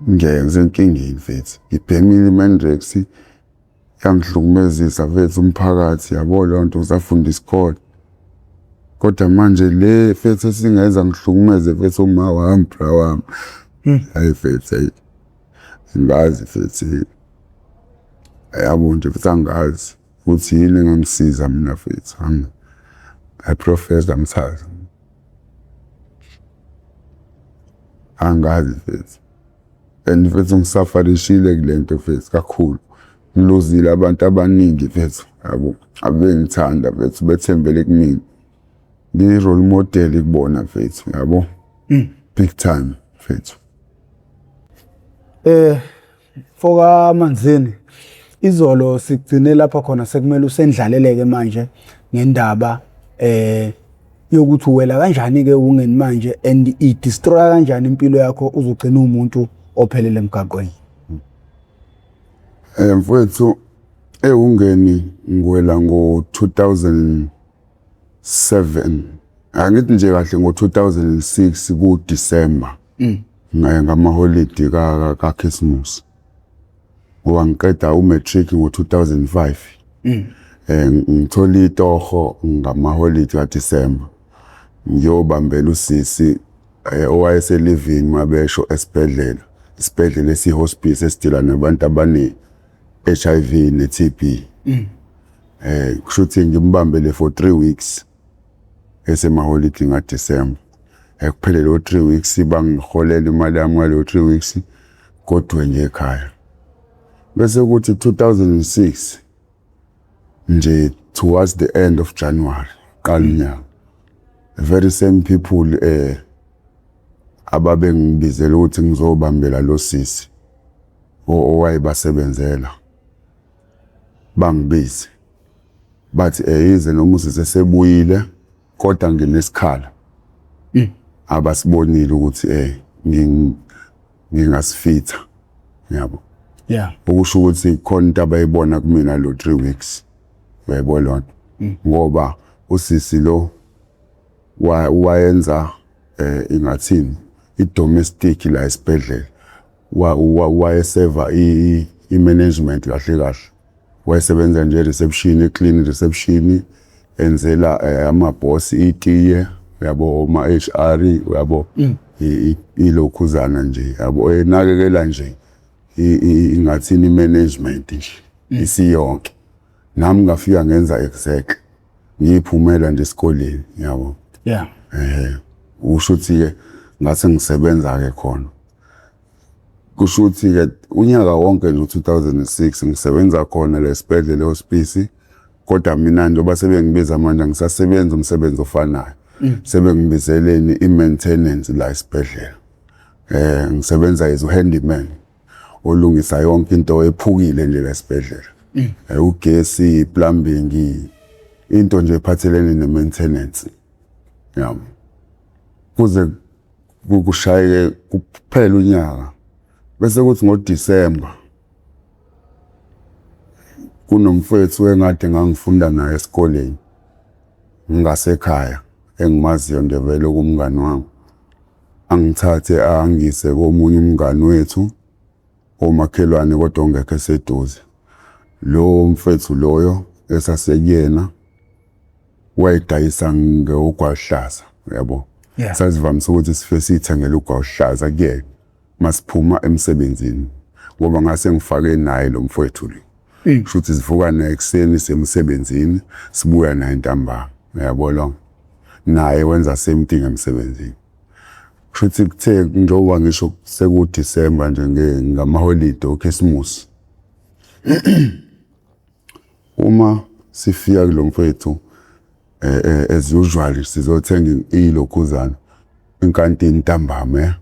Ngeke ngisenkingeni mfethu. Ngibhemile i-Mandrax yangihlukumezisa mfethu umphakathi yabo leyo nto ngisafunda isikole. Kodwa manje le mfethu esingenza ngihlukumeze mfethu uma wami bra wami. Hayi mfethu hayi. Angazi mfethu. Yabo nje futhi angazi ukuthi yini engangisiza mina mfethu. Hayi Professor Mthatha. Angazi mfethu. And mfethu ngisafarishile kule nto mfethu kakhulu. Ngiluzile abantu abaningi mfethu yabo. Abengithanda mfethu bethembele kumina. Ngiyi-role model kubona mfethu yabo. Big time mfethu. Foka Manzini, izolo sigcine lapha khona sekumele usendlaleleke manje ngendaba yokuthi uwela kanjani ke ungeni manje and i destroy kanjani impilo yakho uzogcina umuntu ophelele emgaqweni. Mfowethu ewungeni ngiwela ngo-2007 angithi nje kahle ngo-2006 ku-December ngamaholidi kaKhisimusi ngoba ngiqeda u-matric ngo-2005. Ngithola itoho ngamaholidi kaDecember ngiyobambela usisi owayeselivini mabesho esibhedlela, isibhedlela esiyi-hospice esidila nabantu abane-HIV ne-TB. Kusho ukuthi ngimbambele for 3 weeks esemaholidi ngaDecember. Ekuphele lo 3 weeks bangiholela imali yami ngalo 3 weeks kodwa nje ekhaya. Bese kuthi 2006 nje towards the end of January qala unyaka, the very same people ababengibizela ukuthi ngizobambela lo sisi owayebasebenzela bangibize bathi yize noma usisi esebuyile kodwa nginesikhala abasibonile ukuthi ngingasifitha yabo. Ukusho ukuthi khona into abayibona kumina lo 3 weeks uyayibona lonto ngoba usisi lo wayenza ingathini i-domestic la esibhedlela, wayeseva i-management kahle kahle, wayesebenza nje reception, clean reception, enzela amabhosi itiye yabo, oma HR uyabo, ilokhuzana nje yabo, enakekela nje ingathini i-management nje isiyonke. Nami ngafika ngenza exactly ngiyiphumela nje esikoleni yabo. Usho ukuthi ke ngase ngisebenza ke khona. Kusho ukuthi ke unyaka wonke nje 2006 ngisebenza khona lesibhedlela hospice, kodwa mina njengoba sebengibiza manje angisasebenzi umsebenzi ofanayo. Sebengibizeleni i-maintenance la esibhedlela. Ngisebenza as handyman olungisa yonke into ephukile nje la esibhedlela. Ugesi, plumbing, into nje ephathelene ne-maintenance. Yabo. Kuze kushayeke kuphela unyaka. Bese kuthi ngoDecember kunomfowethu engade ngangifunda naye esikoleni ngasekhaya engimaziyo nje vele kumngani wami, angithathe angise komunye umngani wethu omakhelwane kodwa ongekho eseduze. Lo mfethu loyo esasekuyena wayedayisa ngogwaluhlaza yabo. Sasivamise ukuthi sifike siyithengele ugwaluhlaza kuyena masiphuma emsebenzini ngoba ngase ngifake naye lo mfowethu lo. Kusho ukuthi sivuka naye ekuseni semsebenzini sibuya naye ntambama uyabo lo. Naye wenza same thing emsebenzini. Kusho ukuthi kuthe njengoba ngisho sekuDecember nje ngamaholide oKhisimusi. Uma sifika kulo mfethu as usual sizothenga ilokhuzana inkantini ntambama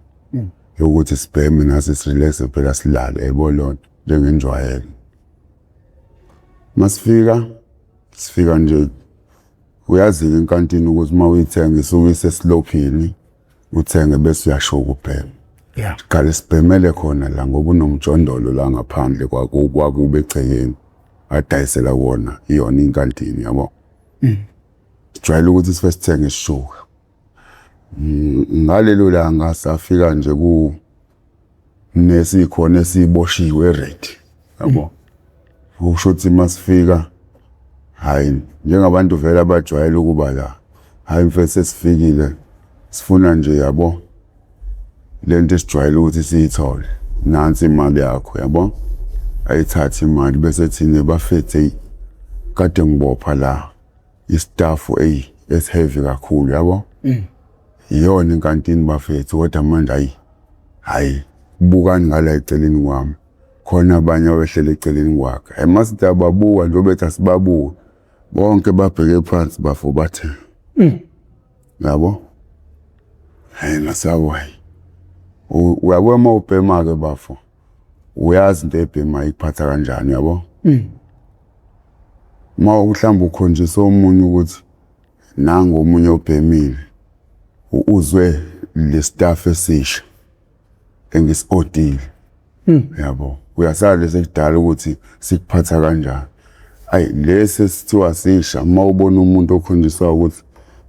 yokuthi sibheme nasi sirelaxe phela silale yabo lonto njengenjwayelo. Masifika sifika nje uyazi inkantini ukuthi uma uyithenga isuke isesilophini uthenge bese uyasho ukubhema. Siqale sibhemele khona la ngoba unomjondolo la ngaphandle kwakube egcekeni adayisela kuwona iyona inkantini yabo. Sijwayele ukuthi sife sithenge isishuka. Ngalelo langa safika nje ku Nesikhona esiboshiwe ready, yabo. Kusho ukuthi masifika, hayi, njengabantu vele abajwayele ukuba la, hayi mfethu, sesifikile, sifuna nje, yabo, lento esijwayele ukuthi siyithole, nansi imali yakho, yabo. Ayithathe imali bese thina bafethu, eyi, kade ngibopha la i-stuff, eyi, esi-heavy kakhulu, yabo, iyona inkantini bafethu. Kodwa manje, hayi hayi, bukani ngala eceleni kwami, khona abanye abehlele eceleni kwakhe. Hayi, masithi ababuka nje, bethi asibabuke bonke, babheke phansi bafo, bathe, yabo, hayi, ngasabo, hayi, uyabona uma ubhema-ke bafo, uyazi into ebhema ikuphatha kanjani, yabo. Uma mhlawumbe ukhonjiswa omunye ukuthi nangu omunye obhemile, uzwe le stuff esisha engisi-odile, yabo, uyasala lesekudala ukuthi sikuphatha kanjani. Ayi, lesi esithiwa sisha, uma ubona umuntu okhonjiswa ukuthi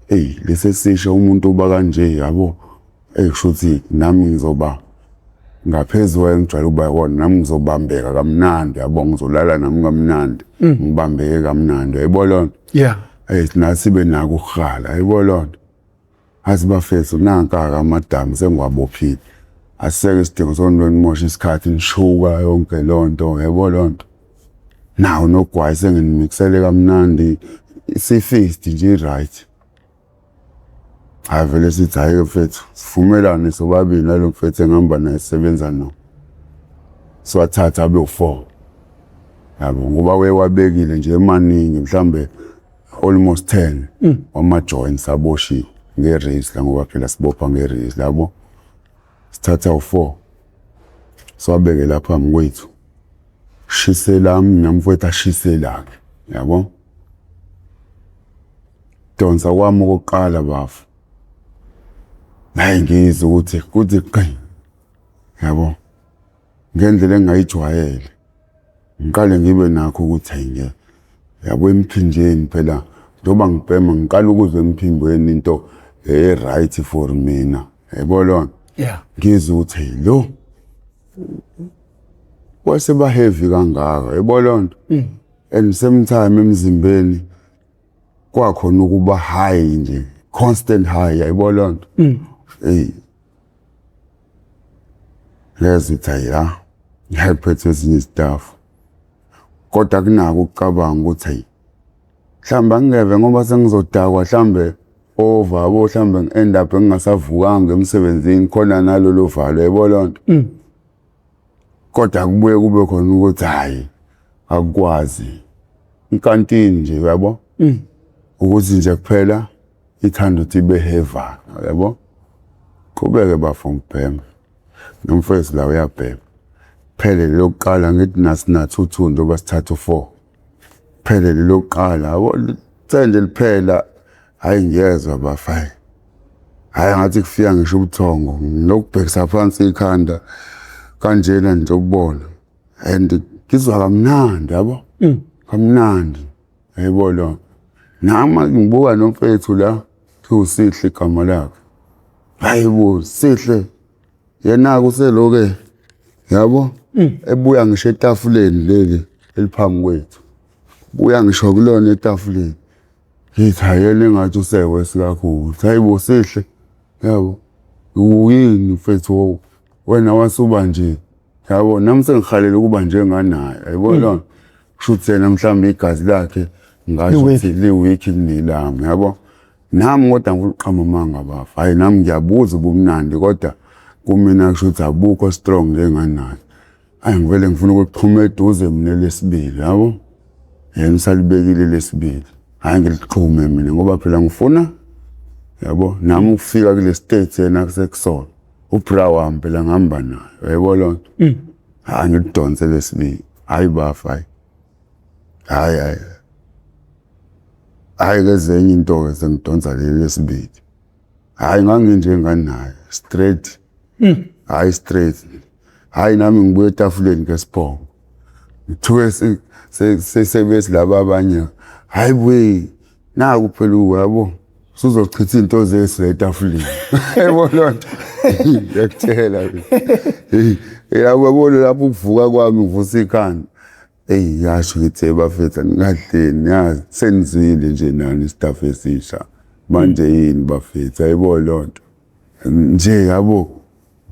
eyi, lesi esisha, umuntu uba kanje, yabo, eyi, kusho ukuthi nami ngizoba ngaphezu kwayo engijwayele ukuba yikona, nami ngizobambeka kamnandi, yabo, ngizolala nami kamnandi, ngibambeke kamnandi, yayibona loo nto. Eyi, nathi sibe nako ukuhala, yayibona loo nto. Athi bafethu, nanka-ke amadamu sengiwabophile, asiseke isidingo sokuthi nimoshe isikhathi nishuka yonke loo nto, yabo loo nto. Nawo nogwayi senginimikisele kamnandi, si-fixed nje, i-right. Hhayi, vele sithi hhayi-ke mfethu, sivumelane sobabili nalo mfethu engihamba naye, sisebenza nawo. Siwathathe abe u-four, yabo, ngoba wewabekile nje emaningi, mhlambe almost 10 wama-joints aboshiwe nge-Rizla, ngoba phela sibopha nge-Rizla, yabo. Sithatha u-four, siwabeke lapha phambi kwethu, shise lami namfowethu ashise lakhe, yabo. Donsa kwami okokuqala bafo, hayi, ngizwe ukuthi kuthi qi, yabo, ngendlela engingayijwayele. Ngiqale ngibe nakho ukuthi hayi, nge yabo, emphinjeni phela njengoba ngibhema, ngiqala ukuzwa emphimbweni into e-right for mina, yabo lona. Ngizwe ukuthi hey, lo kwase ba heavy kangaka, yabo lona, and same time emzimbeni kwakhona ukuba high nje, constant high, yayibona loo nto. Hey, ngezwe ukuthi hayi, la ngiyaphethe ezinye i-stuff, kodwa kunako ukucabanga ukuthi hayi, mhlawumbe angingeve ngoba sengizodakwa, mhlawumbe over, yabo, mhlawumbe ngi-end up ngingasavukanga emsebenzini, khona nalolo valo, yabo loo nto. Kodwa kubuye kube khona ukuthi hhayi, akukwazi inkantini nje, uyabo, ukuthi nje kuphela ithanda ukuthi ibe hevana, uyabo. Qhubeke bafo, ngibhema nomfowethu la uyabhema, phele lokuqala, ngithi nasinathi u-two njengoba sithatha u-four, phele lokuqala, yabo, lithe nje liphela, hhayi, ngiyezwa bafa, hayi hhayi, ngathi kufika ngisho ubuthongo, ngilokubhekisa phansi ikhanda kanjena nje ukubona, and ngizwa kamnandi, yabo, kamnandi, yayibona lo. Nami ngibuka nomfethu la, kuthiwa uSihle igama lakhe, hayi bo, Sihle yena-ke useloke, yabo, ebuya ngisho etafuleni leli eliphambi kwethu, buya ngisho kulona etafuleni. Ngithi hhayi, yena engathi usewesi kakhulu. Hayi bo, Sihle, yabo, uyini mfethu wena wasuba nje, yabo, nami sengihalela ukuba njenganaye, yayibona loo nto. Kusho ukuthi yena mhlawumbe igazi lakhe ngasho ukuthi li-weak kunelami, yabo. Nami kodwa ngifuna ukuqamba amanga bafa, hhayi, nami ngiyabuza ubumnandi, kodwa kumina kusho ukuthi abukho strong njenganaye. Hhayi, ngivele ngifuna ukuxhuma eduze mina lesibili, yabo, yena usalibekile lesibili, hhayi, ngilixhume mina ngoba phela ngifuna, yabo, nami ukufika kule state yena kusekusona. Ubra wami phela ngihamba naye, uyayibona loo nto. Hhayi, ngilidonse lesibili, hhayi bafa, hhayi hhayi hhayi hhayi, kezenye into-ke sengidonsa leli lesibili, hhayi, nganginjenganaye straight, hhayi, straight, hhayi, nami ngibuye etafuleni ngesiphongo, ngithuke sebethi laba abanye, hhayi buye, naku phela, yabo, suzochitha into zethu la etafuleni, yabo loo nto, ngiyakutshela. Hey, Yabona lapho ukuvuka kwami ngivusa ikhanda. Eyi yasho ngithi bafethu ningadleni yazi senizwile nje nani istaff esisha. Manje yini bafethu ayibo lonto. Nje yabo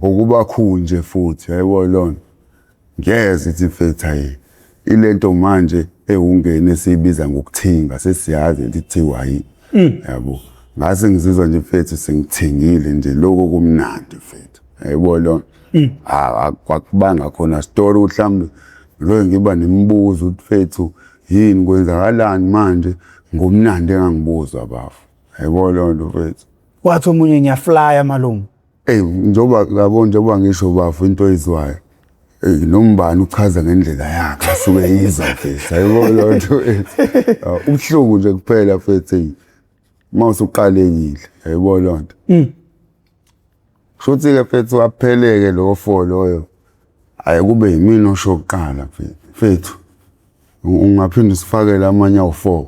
ukuba cool nje futhi ayibo lonto. Ngeze ithi mfethu hayi ilento manje ewungene esiyibiza ngokuthinga sesiyazi ukuthi kuthiwa yini. Yabo. Ngase ngizizwa nje mfethu sengithingile nje lokho kumnandi mfethu. Yayibona lo. Ah kwakubanga khona story mhlawumbe lo ngiba nemibuzo ukuthi mfethu yini kwenzakalani manje ngomnandi engangibuzwa bafo. Yayibona lo nto mfethu. Wathi omunye ngiyaflya malume. Ey njengoba yabo njengoba ngisho bafo into oyizwayo. Ey nombani uchaza ngendlela yakhe asuke eyizwa mfethu. Yayibona lo nto. Ubuhlungu nje kuphela mfethu eyi. Uma usuqalekile yayibona lo nto. Kushuthi-ke mfethu apheleke lowo four loyo. Hhayi kube yimina osho kuqala mfethu. Mfethu ungaphinde usifakele amanye awu-four.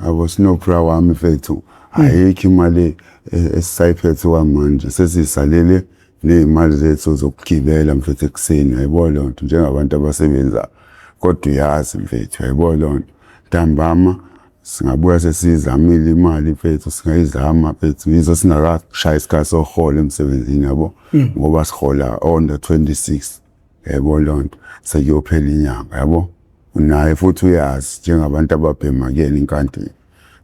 Yabo sinobra wami mfethu. Ayikho imali esisayiphethe kwamanje sesisalele ney'mali zethu zokugibela mfethu ekuseni yayibona leyo nto njengabantu abasebenzayo. Kodwa uyazi mfethu yayibona leyo nto. Ntambama singabuya sesiyizamile imali mfethu singayizama mfethu yize singakashayi isikhathi sokuhola emsebenzini yabo ngoba sihola on the 26 yabo leyo nto sekuyophela inyanga yabo. Naye futhi uyazi njengabantu ababhema kuyena inkantini.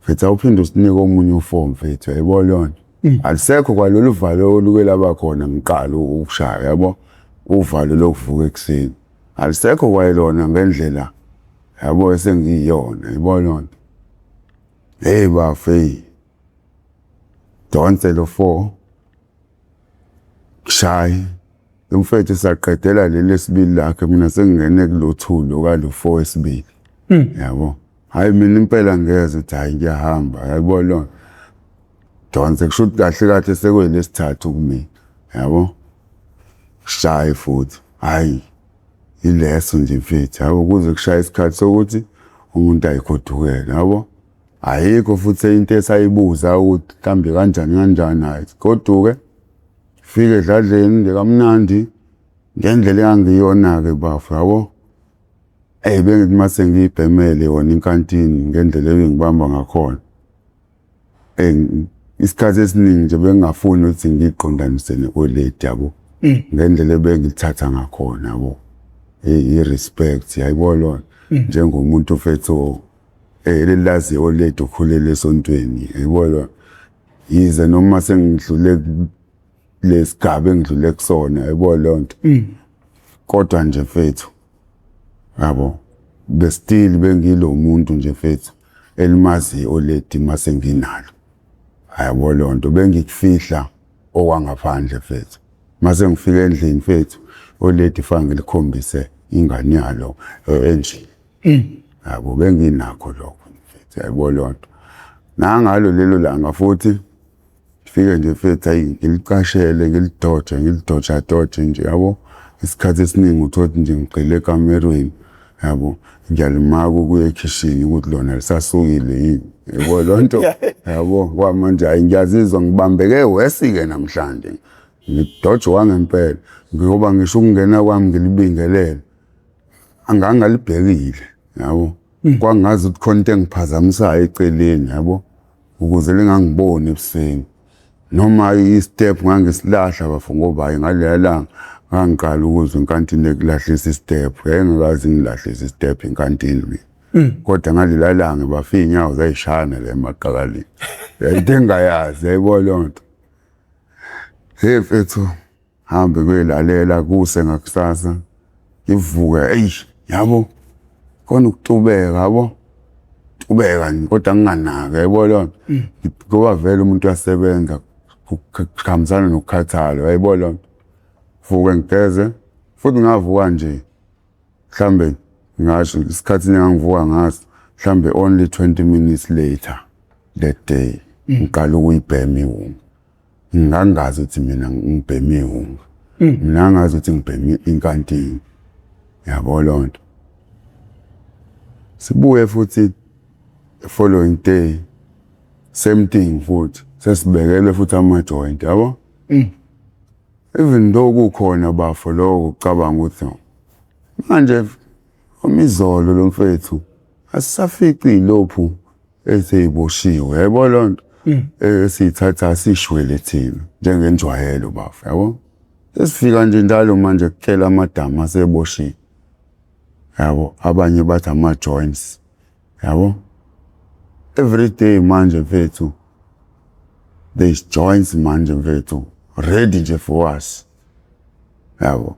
Mfethu awuphinde usinike omunye u-four mfethu yayibona leyo nto. Alisekho kwalolu valo oluke laba khona ngiqala ukushaya yabo. Uvalo lokuvuka ekuseni. Alisekho kwayilona ngendlela yabo esengiyiyona yayibona leyo nto. Hey bafo hey. Donse lo four. Shayi. Umfethu saqedela leli lesibili lakhe mina sengingene kulo two lo kalo four wesibili. Yabo. Hayi mina impela ngeze ukuthi hayi ngiyahamba yayibona leyo nto. Donse kusho ukuthi kahle kahle sekuyilesithathu kumina yabo. Shayi futhi hayi ileso nje mfethu yabo kuze kushaya isikhathi sokuthi umuntu ayigodukele yabo. Ayikho futhi into esayibuza ukuthi mhlambe kanjani kanjani hayi sigoduke fike edladleni nje kamnandi ngendlela engangiyona-ke bafo yabo. Eyi bengithi mase ngiyibhemele yona inkantini ngendlela ebengibamba ngakhona. Eyi isikhathi esiningi nje bengingafuni ukuthi ngiyiqondanise ne-oledi yabo. Ngendlela ebengilithatha ngakhona yabo. I-respect yayibona lona njengomuntu mfethu lelazi oledi ukhulele esontweni yayibona. Yize noma sengidlule lesigaba engidlule kusona yayibona leyo nto. Kodwa nje mfethu yabo be-still bengilo muntu nje mfethu elimaziyo oledi mase nginalo. Yabo leyo nto bengikufihla okwangaphandle mfethu. Mase ngifika endlini mfethu oledi fanele ngilikhombise ingane yalo enje. Yabo benginakho lokho mfethu yayibona leyo nto. Nangalo lelo langa futhi ngifike nje mfethu hayi ngilicashele ngilidoje ngilidoja doje nje yabo. Isikhathi esiningi uthola ukuthi nje ngigxile ekamerweni yabo ngiyalimaka ukuya ekhishini ukuthi lona lisasukile yini yabo leyo nto yabo kwamanje hayi ngiyazizwa ngibambeke worse-ke namhlanje ngidoje wangempela ngoba ngisho ukungena kwami ngilibingelele angangalibhekile yabo kwangazi ukuthi khona into engiphazamisayo eceleni yabo ukuze lingangiboni ebusweni noma i-step ngangisilahla bafo ngoba hayi ngaleya langa ngangiqala ukuzwa inkantini ekulahlisa i-step yayingakaze ingilahlise i-step inkantini mina kodwa ngalela langa bafo iy'nyawo zayishayana la emaqakaleni yayinto engingayazi yayibona leyo nto. Hey mfethu hambe kuyoyilalela kuse ngakusasa ngivuke eyi yabo khona ukutubeka yabo tubeka nje kodwa nginganaki yayibona leyo nto ngoba vele umuntu uyasebenza kuhambisana nokukhathala yayibona leyo nto. Vuke ngigeze futhi ngavuka nje mhlambe ngingasho isikhathi engangivuka ngaso mhlambe only 20 minutes later that day ngiqala ukuyibhema iwunga. Ngangingazi ukuthi mina ngibhema iwunga. Mina ngangazi ukuthi ngibhema inkantini yabo leyo nto. Sibuye futhi the following day same thing futhi sesibekelwe futhi ama-joint yabo. Even though kukhona bafo lokho ucabanga ukuthi manje umizolo lo mfethu asisafici ilophu eseyiboshiwe, yabo loo nto esiyithatha sishwele thina njengenjwayelo bafo, yabo. Sesifika nje njalo manje kukhela amadamu aseboshiwe, yabo, abanye bathi ama-joints, yabo. Every day manje mfethu there's joints manje mfethu ready nje for us, yabo.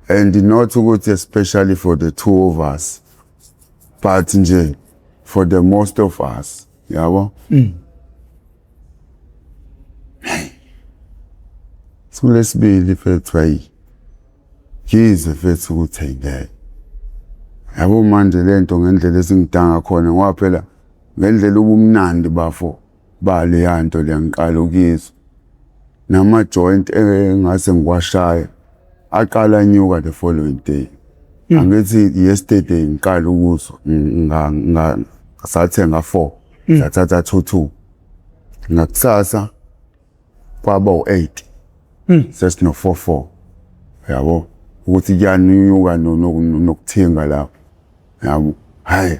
And not ukuthi especially for the two of us, but nje for the most of us, yabo. Suku lesibili mfethu, hayi, ngizwe mfethu ukuthi hayi ngeke, yabo, manje lento ngendlela esingidanga khona, ngoba phela ngendlela ubumnandi bafo baleya nto leya ngiqala ukuyizwa, nama-joint engase ngiwashaya aqala anyuka the following day. Angithi yesterday ngiqala ukuzwa, sathenga 4, sathatha 2 2, ngakusasa kwaba u8, sesino 4 4, yabo, ukuthi kuyanyuka nokuthenga lapho, yabo. Hayi,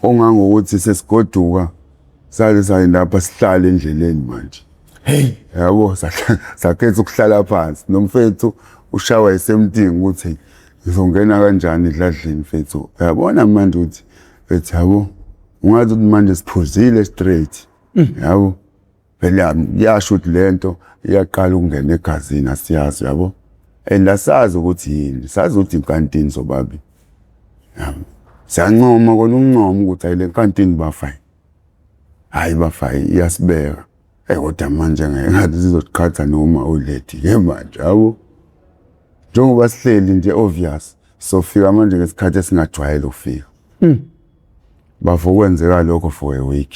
ongangokuthi sesigoduka sale sayi lapha sihlale endleleni manje. Hey. Yabo, sakhetha ukuhlala phansi nomfethu ushawa isemting ukuthi ngizongena kanjani edladleni mfethu, yabona manje ukuthi mfethu, yabo, ungathi ukuthi manje siphuzile straight, yabo. Phela kuyasho ukuthi lento iyaqala ukungena egazini, asiyazi, yabo, and asazi ukuthi yini, sazi ukuthi inkantini sobabili, yabo. Siyancoma kona ukuncoma ukuthi hayi, le nkantini bafayi, hayi bafayi, iyasibeka. Kodwa manje ngeke ngathi sizoqhatha noma ulethi ke manje, yabo, njengoba sihleli nje, obvious sofika manje ngesikhathi esingajwayele ukufika. Bafo, kwenzeka lokho for a week,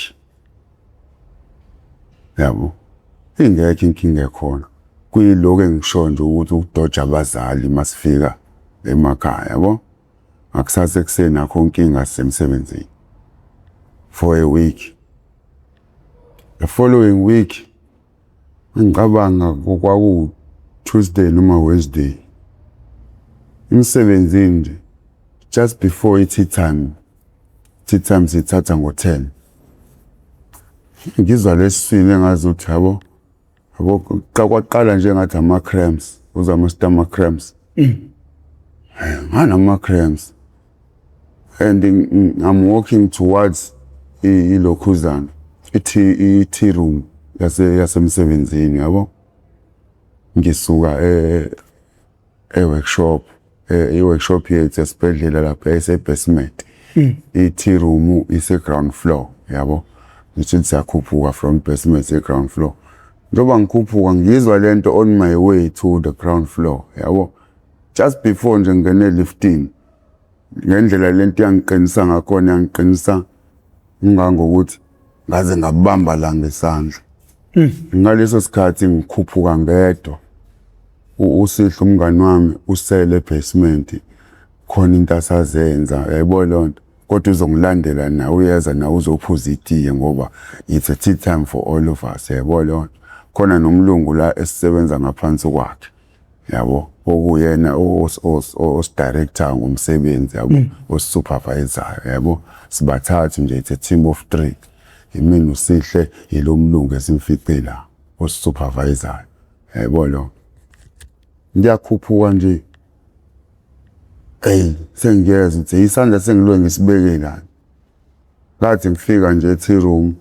yabo, ingekho inkinga ekhona. Kuyiloko engisho nje ukuthi ukudoja abazali masifika emakhaya, yabo. Ngakusasa ekuseni akho nkinga, sisemsebenzini for a week. The following week, ngicabanga kwaku Tuesday noma Wednesday, emsebenzini nje just before i-tea time, tea time siyithatha ngo-10, ngizwa lesiswini engazi ukuthi, yabo, yabo, kwaqala nje ngathi ama-cramps, uzwa ama-stomach cramps, nganama-cramps, and I'm walking towards ilokhuzana, i-tea room yasemsebenzini, yabo. Ngisuka e-workshop, i-workshop yethu esibhedlela lapha ese-basement, i-tea room ise-ground floor, yabo. Ngithi siyakhuphuka from basement e-ground floor. Njengoba ngikhuphuka ngizwa lento on my way to the ground floor, yabo, just before nje ngingene eliftini, ngendlela lento yangiqinisa ngakhona, yangiqinisa ngangokuthi ngaze ngabamba la ngesandla. Ngaleso sikhathi ngikhuphuka ngedwa, uSihle umngani wami usele ebasement, khona into asazenza, yayibona leyo nto, kodwa uzongilandela nawe, uyeza nawe uzophuza itiye ngoba it's a tea time for all of us, yayibona leyo nto. Khona nomlungu la esisebenza ngaphansi kwakhe, yabo, okuyena osi-director ngomsebenzi, yabo, osi-supervisayo, yabo. Sibathathu nje, it's a team of three, imina, uSihle, yilo mlungu esimfice la osi-supervisayo, yayibona lo. Ngiyakhuphuka nje, eyi, sengiyeza ukuthi isandla sengilwe ngisibeke la. Ngathi ngifika nje e-tea room,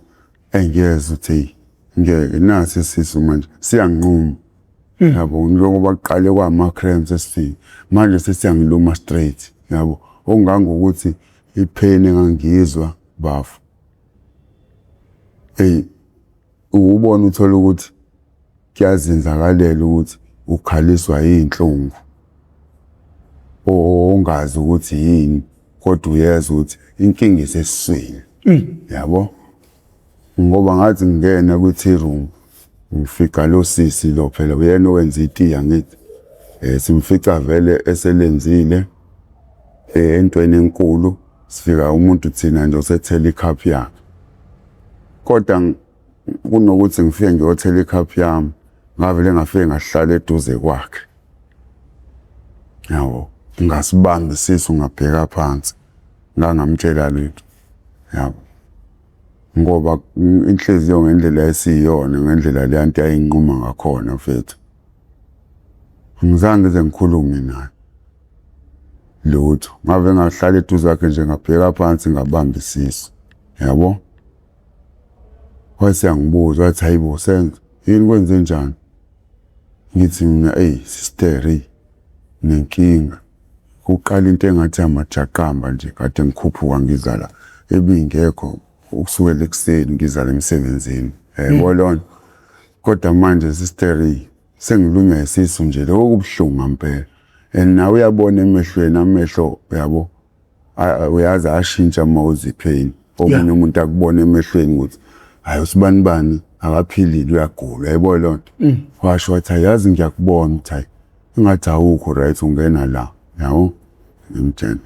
engiyeza ukuthi eyi ngeke, nasi isisu manje siyanginquma, yabo, njengoba kuqale kwama-cramps esifika manje sesiyangiluma straight, yabo, okungangokuthi i-pain engangiyizwa bafo, eyi, ubona uthola ukuthi kuyazenzakalela ukuthi ukhaliswa yinhlungu ongazi ukuthi yini, kodwa uyezwa ukuthi inkinga isesiswini, yabo. Ngoba ngathi ngingena kwi-tea room ngifica lo sisi lo, phela uyena owenza itiye, angithi, simfica vele eselenzile entweni enkulu. Sifika umuntu thina nje usethela ikhaphu yakhe, kodwa kunokuthi ngifike ngiyothela ikhaphu yami Ngavele ngafike ngahlala eduze kwakhe. Yabo, ngasibamba isisu ngabheka phansi. Ngangamtshela lutho. Yabo. Ngoba inhliziyo ngendlela esiyiyona, ngendlela le nto yayinquma ngakhona mfethu. Angizange ngize ngikhulume naye. Lutho. Ngave ngahlala eduze kwakhe nje ngabheka phansi ngabamba isisu. Yabo? Wathi yangibuza wathi hayibo Senzo yini kwenze njani? Ngithi mina eyi sister eyi nenkinga. Kuqala into engathi amajaqamba nje kade ngikhuphuka ngiza la ebingekho ukusukela ekuseni ngiza la emsebenzini. Yabo lona. Kodwa manje sister eyi sengilunywa isisu nje lokho kubuhlungu ngampela. And nawe uyabona emehlweni amehlo uyabo uyazi ashintsha uma uzwa ipain. Omunye umuntu akubona emehlweni ukuthi hayi usibani bani akaphilile uyagula uyayibona leyo nto. Washo wathi yazi ngiyakubona ukuthi hayi engathi awukho right ungena la yabo ngimtshela.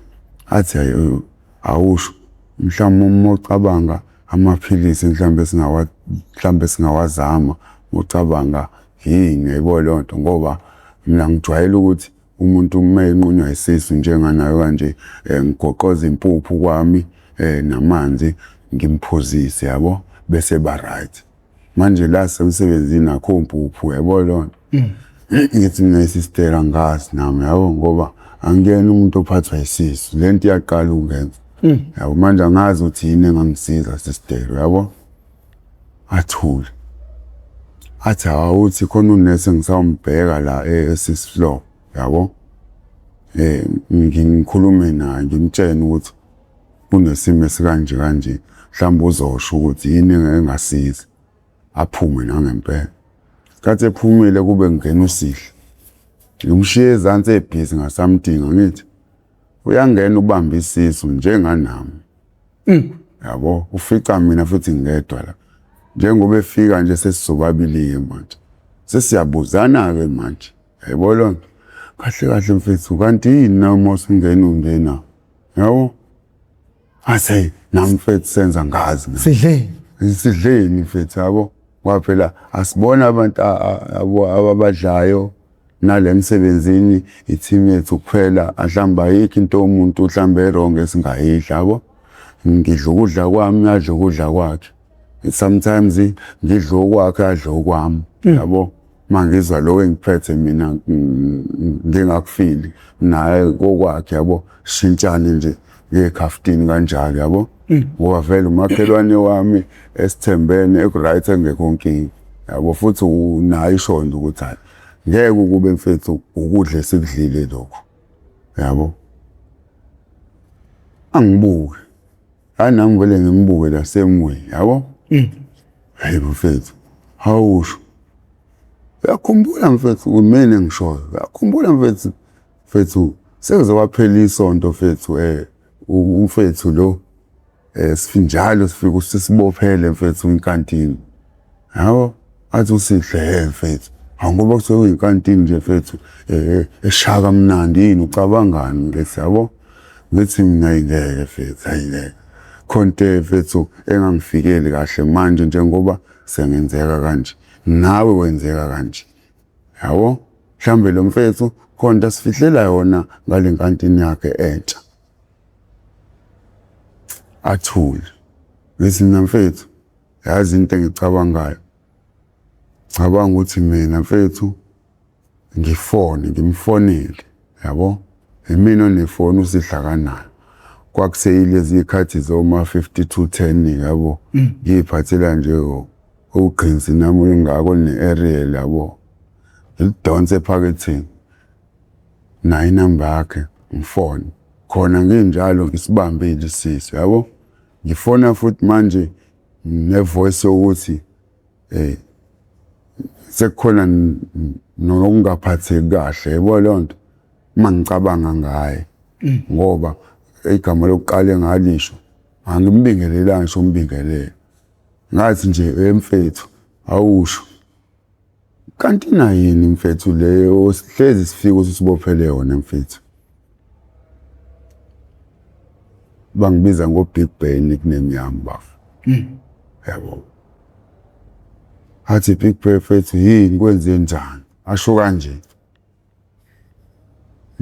Athi hayi awusho mhlawumbe uma ucabanga amaphilisi mhlawumbe singawa mhlawumbe singawazama ucabanga yini uyayibona leyo nto ngoba mina ngijwayele ukuthi umuntu uma enqunywa isisu njenganayo kanje ngigoqoza impuphu kwami namanzi ngimphuzise yabo bese ba right. Manje la semsebenzini akho mpuphu yabo leyo nto. Ngithi mina sister angazi nami yabo ngoba angiyena umuntu ophathwa isisu le nto iyaqala ukungenza. Yabo manje angazi ukuthi yini engangisiza sister yabo. Athule. Athi awuthi khona unesi engisawumbheka la e-sixth floor yabo. Ngikhulume naye ngimtshene ukuthi kunesimo esikanje kanje mhlawumbe uzosho ukuthi yini engasiza aphume nangempela. Ngesikhathi ephumile kube kungena uSihle. Ngimshiye ezansi ebhizi ngasamdinga ngithi uyangena ubamba isisu njenganami. Yabo ufica mina futhi ngedwa la. Njengoba efika nje sesisobabili-ke manje. Sesiyabuzana-ke manje. Yayibona leyo nto? Kahle kahle mfethu kanti yini na uma usungena ungena? Yabo? Ase nami mfethu senza ngazi. Sidleni. Sidleni mfethu yabo. Ngoba phela asibona abantu ababadlayo nale emsebenzini i-team yethu kuphela mhlawumbe ayikho into yomuntu mhlawumbe e-wrong esingayidla yabo. Ngidla ukudla kwami adle ukudla kwakhe. Sometimes ngidla okwakhe adle okwami yabo. Uma ngizwa lokho engiphethe mina ngingakufili naye kokwakhe yabo shintshane nje ngekhaftini kanjalo yabo. Ngoba vele umakhelwane wami esithembene eku-right engekho nkinga yabo futhi unayo ishondo ukuthi hayi ngeke ukube mfethu ukudla esikudlile lokhu yabo. Angibuke hayi nami vele ngimbuke la same way yabo. Hayi mfethu awusho uyakhumbula mfethu kumina engishoyo uyakhumbula mfethu mfethu sekuze kwaphela isonto mfethu umfethu lo sifinjalo sifike usisibophele mfethu inkantini yabo. Athi uSihle he mfethu hawu ngoba kuthiwa kuyinkantini nje mfethu eshaya kamnandi yini ucabangani ngithi yabo. Ngithi mina ayi ngeke mfethu ayi ngeke khona into mfethu engangifikeli kahle manje njengoba sengenzeka kanje nawe wenzeka kanje yabo. Mhlawumbe lo mfethu khona into asifihlela yona ngale nkantini yakhe entsha. Athule. Ngithi mina mfethu yazi into engicabangayo cabanga ukuthi mina mfethu ngifone ngimfonele yabo imina onefoni uSihle akanayo. Kwakuseyilezi y'khathi zoma 5210 yabo ngiy'phathela nje ugqinsi nami olungako ne-aerial yabo ngilidonse ephaketheni nayo inamba yakhe ngifone khona nginjalo ngisibambile isisu yabo. Ngifona futhi manje ne-voice yokuthi sekukhona nokungaphatheki kahle yabo leyo nto uma ngicabanga ngaye ngoba igama lokuqala engalisho angimbingelelanga ngisho umbingelelo ngathi nje mfethu awusho kanti nayini mfethu leyo sihlezi sifike ususibophele yona mfethu. Bangibiza ngo-Big Ben nickname yami bafo. Yabo. Athi Big Bear mfethu yini kwenze njani? Asho kanje.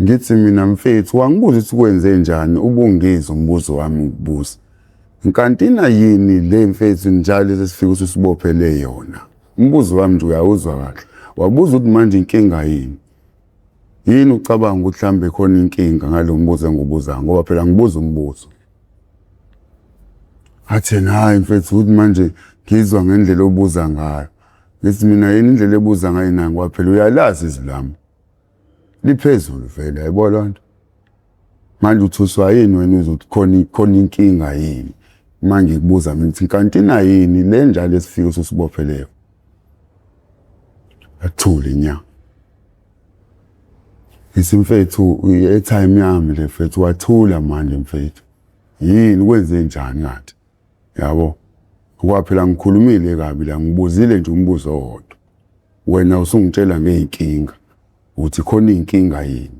Ngithi mina mfethu wangibuza ukuthi kwenze njani ubungizwa umbuzo wami ukubuza. Nkantina yini le mfethu njalo sesifika ususibophele yona. Umbuzo wami nje uyawuzwa kahle. Wabuza ukuthi manje inkinga yini? Yini ucabanga ukuthi mhlambe khona inkinga ngalo mbuzo engiwubuzayo ngoba phela ngibuza umbuzo. Athi yena hhayi mfethu ukuthi manje ngizwa ngendlela obuza ngayo. Ngithi mina yini indlela ebuza ngayo nayo ngoba phela uyalazi izwi lami. Liphezulu vele yayibona loo nto. Manje uthuswa yini wena uzwe ukuthi khona khona inkinga yini? Uma ngikubuza mina ukuthi nkantina yini le njalo esifike ususibopheleyo. Athule nya. Ngithi mfethu i-airtime yami le mfethu wathula manje mfethu. Yini kwenze njani kanti? Yabo. Ngoba phela ngikhulumile kabi la ngibuzile nje umbuzo owodwa. Wena usungitshela ngey'nkinga ukuthi khona iy'nkinga yini.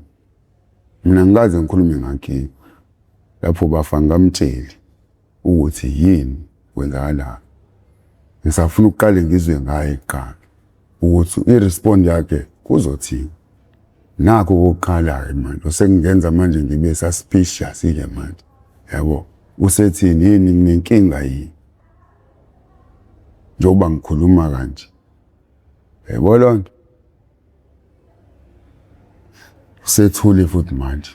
Mina ngikaze ngikhulume ngankinga. Lapho bafa ngamtsheli ukuthi yini kwenzakalani. Ngisafuna ukuqale ngizwe ngaye kuqala ukuthi i-respond yakhe kuzothini. Nakho okokuqala-ke manje osekungenza manje ngibe suspicious-ke manje yabo. Usethini yini nginenkinga yini? Njengoba ngikhuluma kanje. Yebo loo nto. Sethule futhi manje.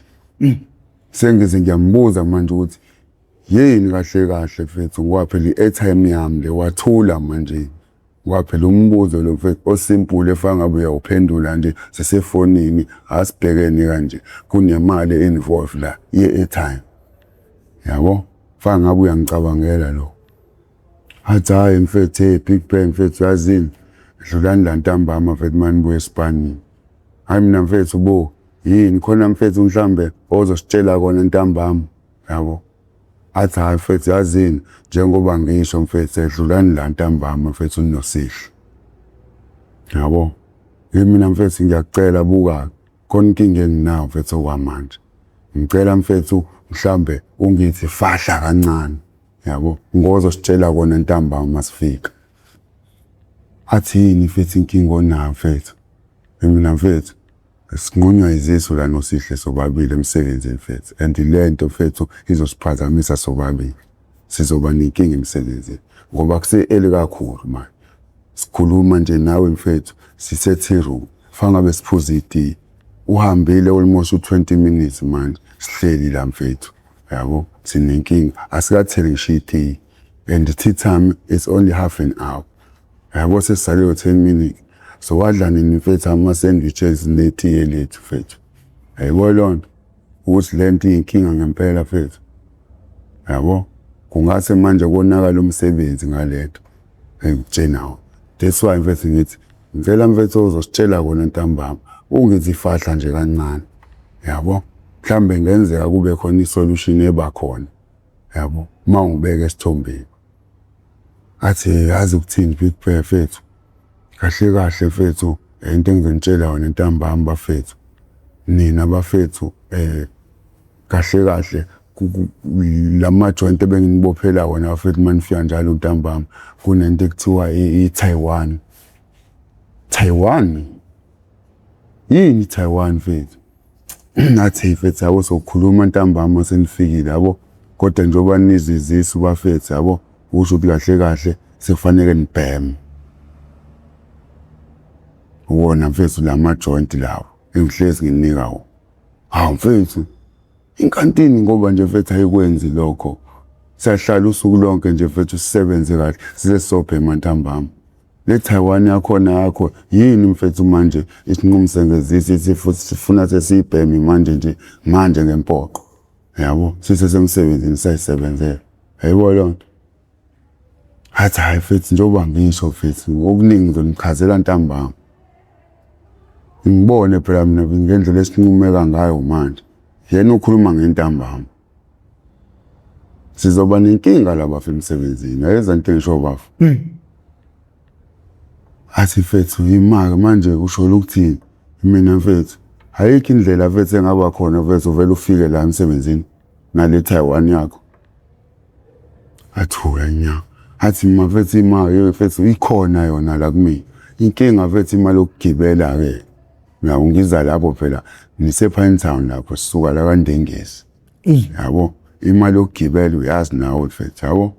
Sengize ngiyambuza manje ukuthi yini kahle kahle mfethu ngoba phela i-airtime yami le wathula manje. Ngoba phela umbuzo lo mfethu o-simple efana ngabe uyawuphendula nje sisefonini asibhekene kanje kunemali involved la ye-airtime. Yabo? Fana ngabe uyangicabangela lo. Athi hhayi mfethu hey Big Bang mfethu yazini dlulani la ntambama mfethu manibuya esipanini. Hhayi mina mfethu bo yini khona mfethu mhlambe ozositshela kona ntambama yabo. Athi hhayi mfethu yazini njengoba ngisho mfethu edlulani la ntambama mfethu ninosihle. Yabo. Mina mfethu ngiyakucela buka khona inkinga enginayo mfethu okwamanje. Ngicela mfethu mhlambe ungithi fahla kancane yabo ngozositshela kona ntambama masifika. Athi yini mfethu inkinga onayo mfethu? Mina mfethu sinqunywa izisu la noSihle sobabili emsebenzini mfethu and le nto mfethu izosiphazamisa sobabili. Sizoba nenkinga emsebenzini ngoba kuse-early kakhulu manje. Sikhuluma nje nawe mfethu sise-tea room fanele ngabe siphuza itiye. Uhambile almost u-20 minutes manje sihleli la mfethu yabo sinenkinga asikatheli ngisho itiye and tea time is only half an hour. Yabo sesisale 10 minutes. So wadla nini mfethu ama-sandwiches netiye lethu mfethu. Yayibona loo nto ukuthi le nto iyinkinga ngempela mfethu. Yabo kungase manje konakala umsebenzi ngale nto engikutshena wona. That's why mfethu ngithi ngicela mfethu ozositshela kona ntambama ungithi fahla nje kancane. Yabo mhlambe ngenzeka kube khona i-solution eba khona. Yabo uma ungibeka esithombeni. Athi yazi ukuthini Big Bear mfethu. Kahle kahle mfethu into engizonitshela yona ntambama bafethu. Nina bafethu kahle kahle lama joint ebenginibophela wona bafethu manifika njalo ntambama kunento ekuthiwa i-Taiwan. Taiwan? Yini i-Taiwan mfethu? Ngathi mfethu yabo sokhuluma ntambama senifikile yabo kodwa njengoba nizwa izisu bafethu yabo kusho ukuthi kahle kahle sekufanele nibheme. Wona mfethu lama joint lawo engihlezi nginika wona. Hawu mfethu inkantini ngoba nje mfethu ayikwenzi lokho. Siyahlala usuku lonke nje mfethu sisebenze kahle size sobhema ntambama. Le Taiwan yakhona yakho yini mfethu manje isinqumo ngezisu ithi futhi sifuna sesiyibheme manje nje manje ngempoqo. Yabo sisesemsebenzini sayisebenzela. Yayibona loo nto. Athi hhayi mfethu njengoba ngisho mfethu okuningi ngizonichazela ntambama. Ngibone phela mina ngendlela esinqumeka ngayo manje. Yena ukhuluma ngentambama. Sizoba nenkinga la bafo emsebenzini. Ayenza into engisho bafo. Athi mfethu yima-ke manje usho ukuthini? Mina mfethu ayikho indlela mfethu engaba khona mfethu uvele ufike la emsebenzini nale Taiwan yakho. Athuka nya. Athi mafethu imali mfethu ikhona yona la kumina. Inkinga mfethu imali yokugibela-ke. Yabo ngiza lapho phela ngise-Pinetown lapho sisuka la kaNdengezi. Yabo imali yokugibela uyazi nawe mfethu yabo.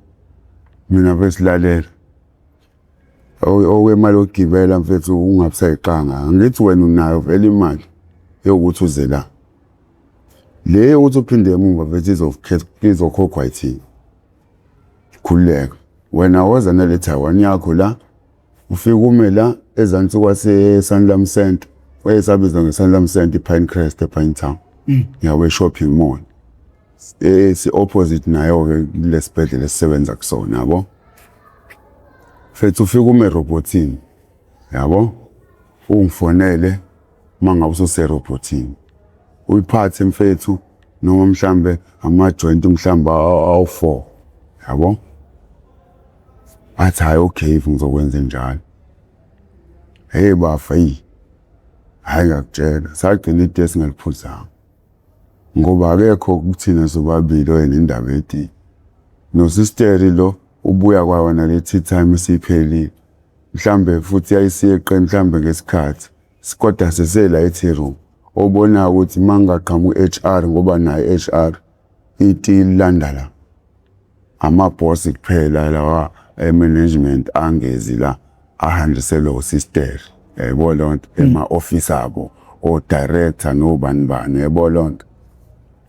Mina mfethu lalela. Okwemali yokugibela mfethu ungabe usayiqanga. Angithi wena unayo vele imali yokuthi uze la. Le yokuthi uphinde emuva mfethu izokhokhwa yithina. Khululeka. Wena woza nale Taiwan yakho la ufike ume la ezansi kwase-Sanlam Center wayesabizwa nge-Sanlam Center i-Pinecrest e-Pinetown. Yabo e-shopping mall. Si-opposite nayo-ke kulesibhedlela esisebenza kusona yabo. Mfethu ufike ume erobhothini yabo, ungifonele uma ngabe ususerobhothini. Uyiphathe mfethu noma mhlambe ama-joint mhlambe awu-4 yabo. Athi hhayi okay ngizokwenza njalo. Hey bafa eyi, hhayi ngiyakutshela sagcina itiye singaliphuzanga. Ngoba akekho kuthina sobabili oyenendaba yetiye. Nosisteri lo ubuya kwayona le tea time isiphelile. Mhlambe futhi yayisiyeqe mhlambe ngesikhathi. Kodwa sisela e-tea room. Obonayo ukuthi uma kungaqhamuka u-H_R ngoba naye i-H_R itiye lilanda la. Amabhosi kuphela lawa e-management angezi la ahanjiselwe usisteri. Uyayibona leyo nto ema-ofisi abo o-director nobani bani uyayibona leyo nto.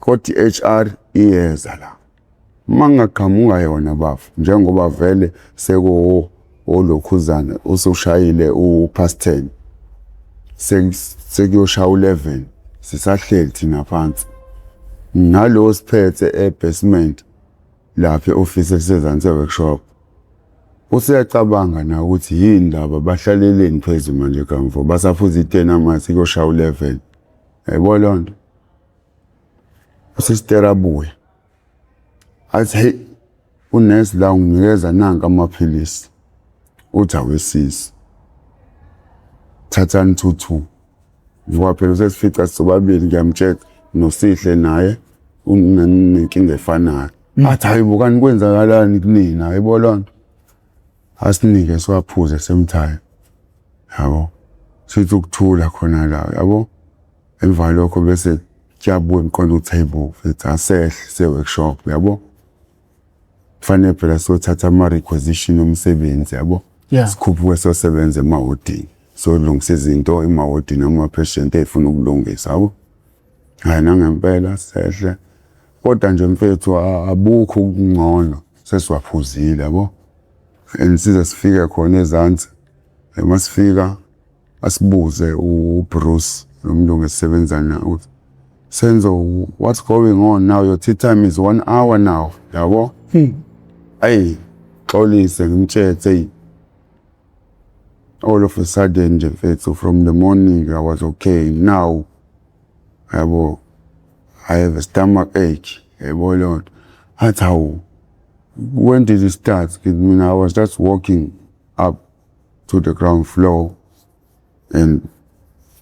Kodwa i-H_R iyeza la. Uma kungaqhamuka yona bafo njengoba vele seko olokhuzana usushayile u-past 10 sekuyoshaya u-11 sisahleli thina phansi nalo siphethe e-basement lapha e-ofisi elisezansi e-workshop useyacabanga na ukuthi yini laba bahlaleleni phezulu manje kamvo basaphuza itiye namasi kuyoshaya u-11 yayibona leyo nto. Usistera abuye athi hey unesi la unginikeza nanka amaphilisi uthi awesisi thathani 2-2 ngoba phela usesifica sobabili ngiyamtshela noSihle naye unenkinga efanayo. Athi hayi bo kanti kwenzakalani kunina hayibo loo nto. Asinike siwaphuze same time yabo, sithi ukuthula khona la yabo. Emva kwalokho bese kuyabuya emqondo ukuthi hayi bo mfethu asehle siye-workshop yabo. Kufanele phela siyothatha ama-requisition omsebenzi yabo. Sikhuphuke siyosebenza emawodini siyolungisa izinto emawodini ama-patient ey'funa ukulungisa yabo. Hhayi nangempela sehle kodwa nje mfethu abukho ubungcono sesiwaphuzile yabo. And size sifike khona ezansi masifika asibuze uBruce lo mlungu esisebenza naye ukuthi Senzo, what's going on now? Your tea time is 1 hour now yabo. Ayi xolise ngimtshele hey all of a sudden nje mfethu from the morning I was okay, now yabo I have a stomach ache yabo leyo nto. Athi hawu, when did it start? Ngithi mina I was just walking up to the ground floor and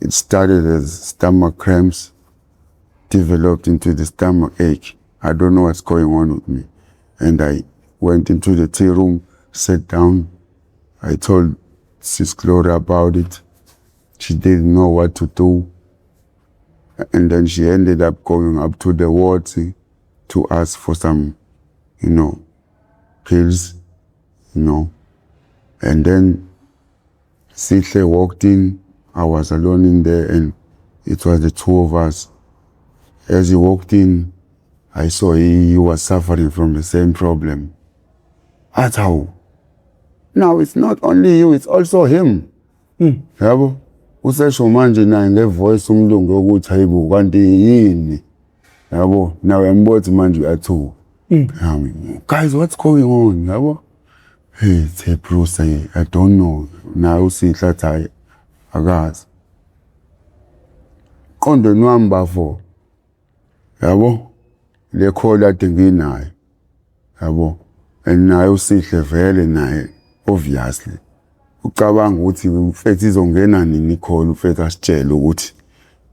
it started as stomach cramps, developed into the stomach ache. I don't know what's going on with me. And I went into the tea room, sat down. I told Sis Gloria about it. She didn't know what to do. And then she ended up going up to the ward to ask for some pills. And then Sihle walked in. I was alone in there and it was the two of us. As he walked in, I saw he was suffering from the same problem. Athi hawu, now it's not only you, it's also him. Yabo, usesho manje naye ngevoice umlungu yokuthi hayibo kanti yini. Yabo, nawe uyambona ukuthi manje uyathuka. Guys, what's going on? Yabo? Hey, the Bruce, I don't know. Naye uSihle athi hayi akazi. Qondweni wami bafo. Yabo? Le call ade nginayo. Yabo? And naye uSihle vele naye obviously ucabanga ukuthi mfethu izongena nini i-call mfethu asitshele ukuthi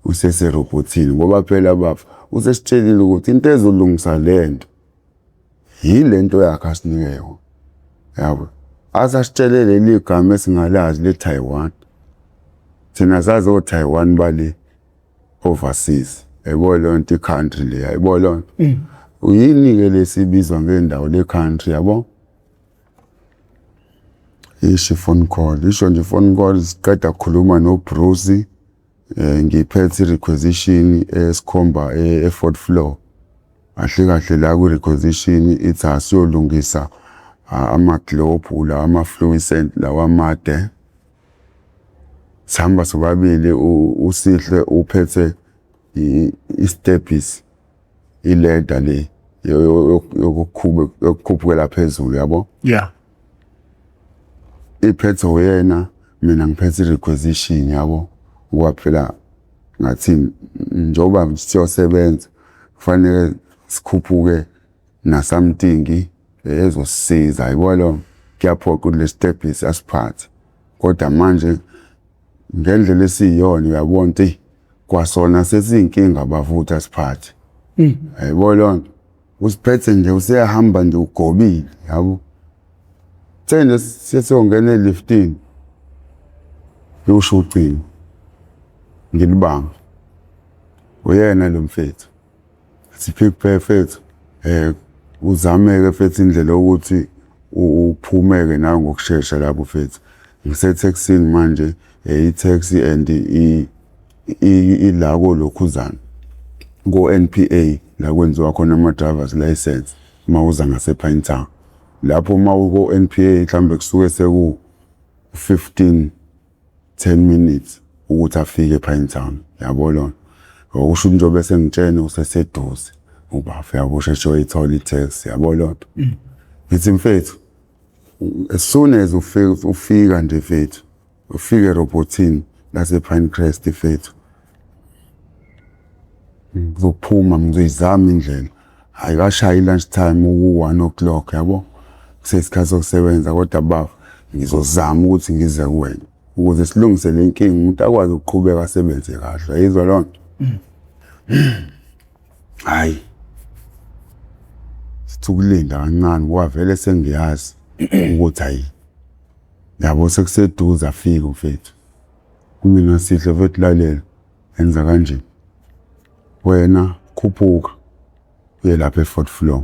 useserobhothini ngoba phela bafo usesitshelile ukuthi into ezolungisa lento yilento yakhe asinike yona. Yabo, asasitshele leli gama esingalazi le-Taiwan. Thina sazi o-Taiwan bale overseas, yayibona leyo nto, i-country le, yayibona leyo nto. Yini-ke lesibizwa ngendawo le country, yabo? Isho i-phone call, isho nje i-phone call, siqeda kukhuluma no-Bruce, ngiphethe i-requisition esikhomba e-fourth floor. Kahle kahle la kwi-requisition ithi asiyolungisa ama-globe la, ama-fluorescent lawa amade. Sihamba sobabili, uSihle uphethe i-steppies, i-ladder le yokukhuphukela phezulu, yabo. Iphethe uyena, mina ngiphethe i-requisition, yabo. Ngoba phela ngathi njengoba siyosebenza kufanele sikhuphuke na something ezosisiza, yabo lo. Kuyaphoqa ukuthi le steppies asiphathe, kodwa manje ngendlela esiyiyona uyabona ukuthi kwasona sesiyinkinga bafutha asiphathe, yayibona leyo nto. Usiphethe nje useyahamba nje ugobile, yabo. The sesiyongena eliftini, lusho ucingo, ngilibamba, uyena lo mfethu. Athi, "Pick mfethu, uzame-ke mfethu indlela yokuthi uphume-ke nawe ngokushesha lapho mfethu. Ngisetheksini manje, i-taxi and ila kolokhuzana ko-N_P_A la kwenziwa khona ama-drivers license uma uza ngase-Pinetown. Lapho uma uko-N_P_A mhlawumbe kusuke seku-15 10 minutes ukuthi afike ePinetown, yabo lona. Okusho ukuthi njengoba esengitshena useseduze ubafo, yabo, usheshe uyithola i-taxi, yabo loo nto. Ngithi, mfethu, as soon as ufika nje mfethu, ufike erobhothini lase-Pinecrest mfethu, ngizophuma, ngizoyizama indlela. Ayikashayi i-lunch time, uku-1 o'clock, yabo, kuseyisikhathi sokusebenza, kodwa bafo ngizozama ukuthi ngize kuwena ukuze silungise le nkinga, umuntu akwazi ukuqhubeka asebenze kahle, ayizwa loo nto." Hhayi, sithi ukulinda kancane ngoba vele sengiyazi ukuthi hhayi, yabo, sekuseduze afike mfethu. Kumina, "Sihle mfethu, lalela, enza kanje, wena khuphuka uye lapha e-fourth floor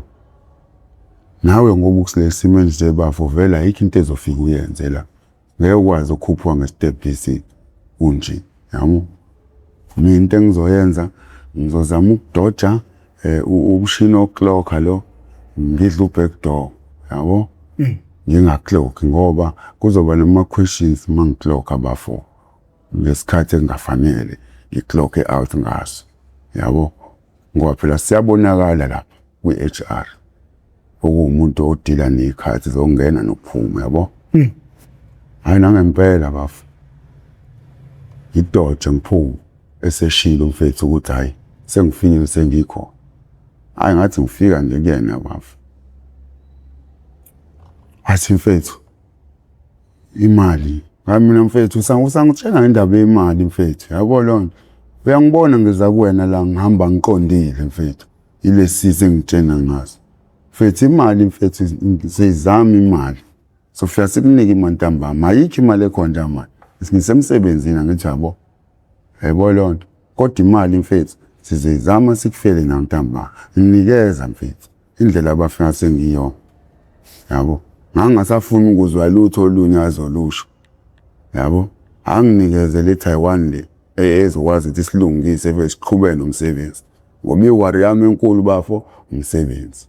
nawe, ngoba ukulesi simo nje bafo, vele ayikho into ezofika uyenze la, ngeke ukwazi ukukhuphuka ngesitebhisi kunje, yabo. Mina into engizoyenza, ngizozama ukudoja umshini wokuklokha lo, ngidle u-back door, yabo, ngingaklokhi ngoba kuzoba nama-questions uma ngiklokha bafo ngesikhathi engafanele ngiklokhe out ngaso, yabo, ngoba phela siyabonakala lapha kwi-H_R okuwumuntu odila ney'khathi zokungena nokuphuma, yabo. Hhayi, nangempela bafo, ngidoje ngiphume eseshilo umfethu ukuthi hhayi, sengifikile, sengikhona. Hhayi, ngathi ngifika nje kuyena bafo, athi, mfethu, imali. Ngathi mina, mfethu, usangitshela ngendaba yemali mfethu, yabo leyo nto. Uyangibona ngiza kuwena la, ngihamba ngiqondile mfethu, ilesi engitshena ngaso. Mfethu, imali mfethu, siyizama imali. Sofika sikunike imali ntambama, ayikho imali ekhona njengamanje. Ngisemsebenzini angithi, yabo. Yayibona leyo nto. Kodwa imali mfethu sizoyizama sikufele nayo ntambama. Nginikeza mfethu indlela abafika sengiyona. Yabo. Ngangingasafuni ukuzwa lutho olunye azolusho. Yabo. Anginikeze le Taiwan le ezokwazi ukuthi silungise bese siqhubeke nomsebenzi. Ngoba i-worry yami enkulu bafo umsebenzi.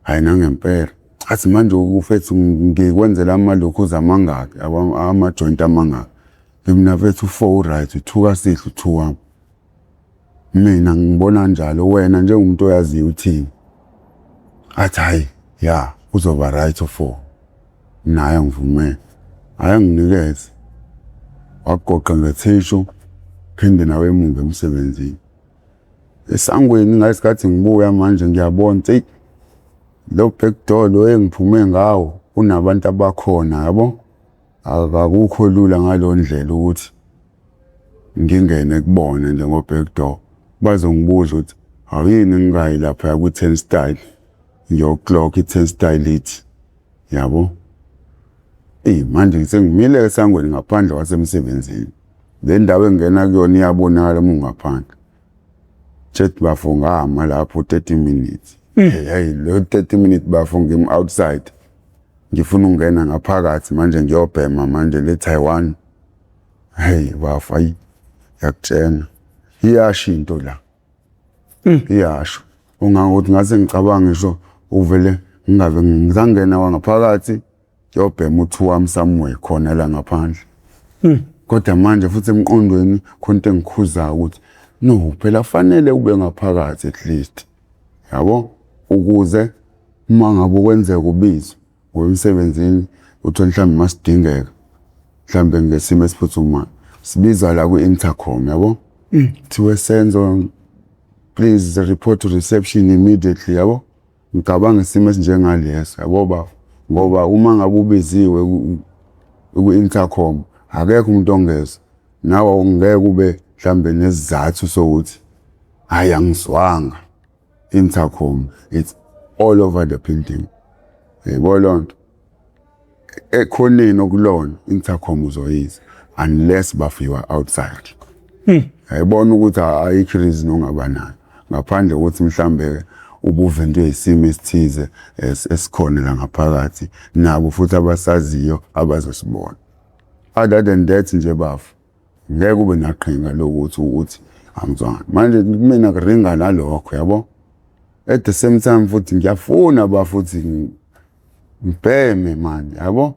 Hhayi, nangempela. Athi, manje mfethu, ngikwenzela amalokhuza amangaki, ama-joint amangaki? Mina mfethu, u-four right, u-two kaSihle, u-two wami. Mina ngibona kanjalo, wena njengomuntu oyaziyo uthini? Athi, hhayi, ya, kuzoba right u-four. Naye angivumele. Hhayi, anginikeze. Wagoqa ngethishu, phinde nawe emuva emsebenzini. Esangweni ngalesikhathi ngibuya manje ngiyabona ukuthi eyi, lo back door lo engiphume ngawo unabantu abakhona, yabo. Akukho lula ngaleyo ndlela ukuthi ngingene kubona nje ngo-back door. Bazongibuza ukuthi awuyini ngingayi laphaya kwi-turnstile, ngiyoklokha i-turnstile ithi, yabo. Eyi manje sengimile esangweni ngaphandle kwasemsebenzini. Le ndawo engingena kuyona iyabonakala uma ungaphandle. Chet bafo ngama lapho 30 minutes. Hey lo 30 minutes bafo ngim outside. Ngifuna ukungena ngaphakathi manje ngiyobhema manje le Taiwan. Hey bafo ayi yakutshena. Iyasho into la. Iyasho. Ungangokuthi ngase ngicabanga ngisho uvele ngingabe ngisangena wangaphakathi ngiyobhema u-two wami somewhere khona la ngaphandle. Kodwa manje futhi emqondweni khona into engikhuzayo ukuthi no phela fanele ube ngaphakathi at least. Yabo? Ukuze uma ngabe kwenzeka ubizwa ngoba emsebenzini uthole mhlawumbe masidingeka mhlawumbe ngesimo esiphuthumayo sibizwa la kwi-intercom yabo. Kuthiwe Senzo please report to reception immediately yabo. Ngicabanga isimo esinjengaleso yabo bafo ngoba uma ngabe ubiziwe ku-intercom akekho umuntu ongezwa nawe ngeke ube mhlambe nesizathu sokuthi hayi angizwanga. Intercom it's all over the building. Yebo loo nto ekhoneni okulona intercom uzoyizwa unless bafiwa outside. Ayibona ukuthi ayikho reason ongaba nayo ngaphandle kokuthi mhlambe ubuventwe isimo esithize esikhona la ngaphakathi nabo futhi abasaziyo abazosibona. Other than that nje bafo ngeke ube naqhinga lokuthi ukuthi angizwanga. Manje kumina kuringa nalokho yabo. At the same time futhi ngiyafuna bafuthi ngibheme manje yabo.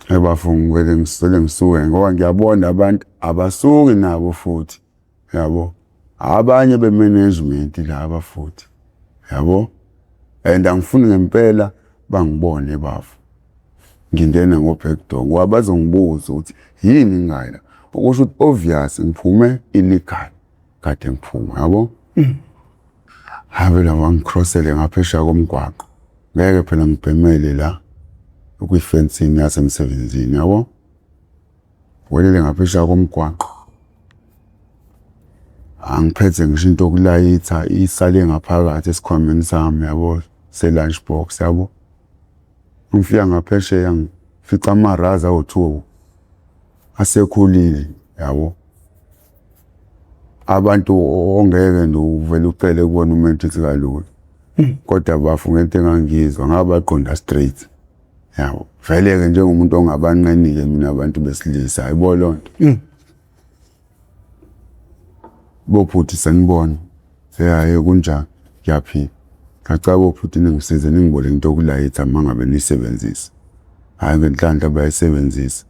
Bafo ngivele ngisele ngisuke ngoba ngiyabona abantu abasuki nabo futhi yabo. Abanye be-management laba futhi yabo. And angifuni ngempela bangibone bafo ngingena ngo-back door ngoba bazongibuza ukuthi yini ngingayi la. Okusho ukuthi obvious ngiphume illegal kade ngiphuma yabo. Habe la bangicrossele ngaphesheya komgwaqo. Ngeke phela ngibhemele la kwi-fencing yasemsebenzini yabo. Welele ngaphesheya komgwaqo. Angiphethe ngisho into yokulayitha isale ngaphakathi esikhwameni sami yabo se-lunch box yabo. Ngifika ngaphesheya ngifica amarazi awu-two asekhulile yabo. Abantu ongeke nje uvele ucele kubona umentshisi kalula. Kodwa bafo ngento engangiyizwa ngabaqonda straight yabo. Vele-ke njengomuntu ongabanqeni-ke mina abantu besilisa yabo loo nto. Bobhuti sanibona. Hhayi kunjani? Ngiyaphila. Ngiyacela bobhuti ningisize ningiboleke into yokulayitha uma ngabe niyisebenzisa. Hhayi ngenhlanhla bayisebenzisa.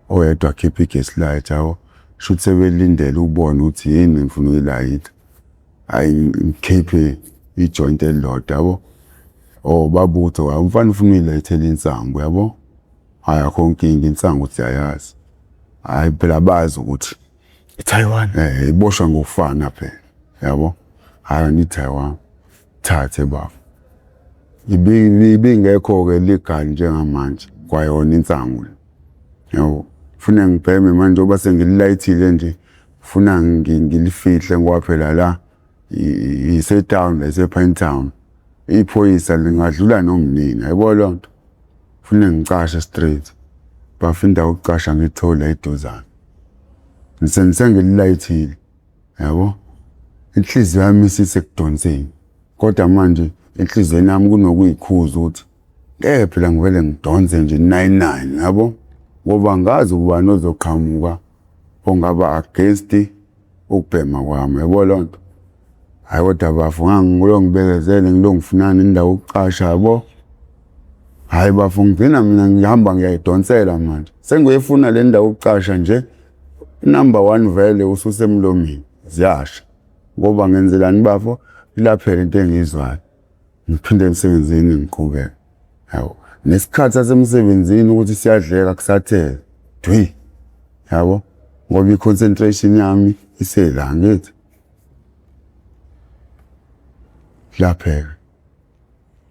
Oyedwa akhiphe i-gas light yabo, shuthi sebelindele ukubona ukuthi yini engifuna ukuyilayitha. Hhayi ngikhiphe i-joint elilodwa yabo. Oh babuza umfana ufuna ukuyilayithela insangu yabo. Hhayi akho nkinga insangu siyayazi. Hhayi phela bazi ukuthi I-Taiwan. Iboshwa ngokufana phela yabo. Hhayi i-Taiwan thathe bafo. Ibingekho-ke legal njengamanje kwayona insangu le yabo. Funa ngibheme manje njengoba sengililayithile nje funa ngilifihle ngoba phela la ise-town la ise-Pinetown. Iphoyisa lingadlula noma inini yayibona leyo nto. Funa ngicashe straight. Bafo indawo yokucasha ngiyithole la eduzane. Sengililayithile yabo. Inhliziyo yami isisekudonseni kodwa manje enhliziyweni yami kunokuyikhuza ukuthi ngeke phela ngivele ngidonse nje nine nine yabo. Ngoba angazi ubani ozoqhamuka ongaba against ukubhema kwami yabo leyo nto. Hhayi kodwa bafo ngangilokhu ngibekezele ngilokhu ngifunana nendawo yokucasha yabo. Hhayi bafo ngigcina mina ngihamba ngiyayidonsela manje. Sengiyoyifuna le ndawo yokucasha nje number one vele ususemlomeni ziyasha. Ngoba ngenzelani bafo? Ilaphela into engiyizwayo. Ngiphinde emsebenzini ngiqhubeke yabo. Nesikhathi sasemsebenzini ukuthi siyadleka kusathele dwi yabo ngoba i-concentration yami isela angithi. Lapheka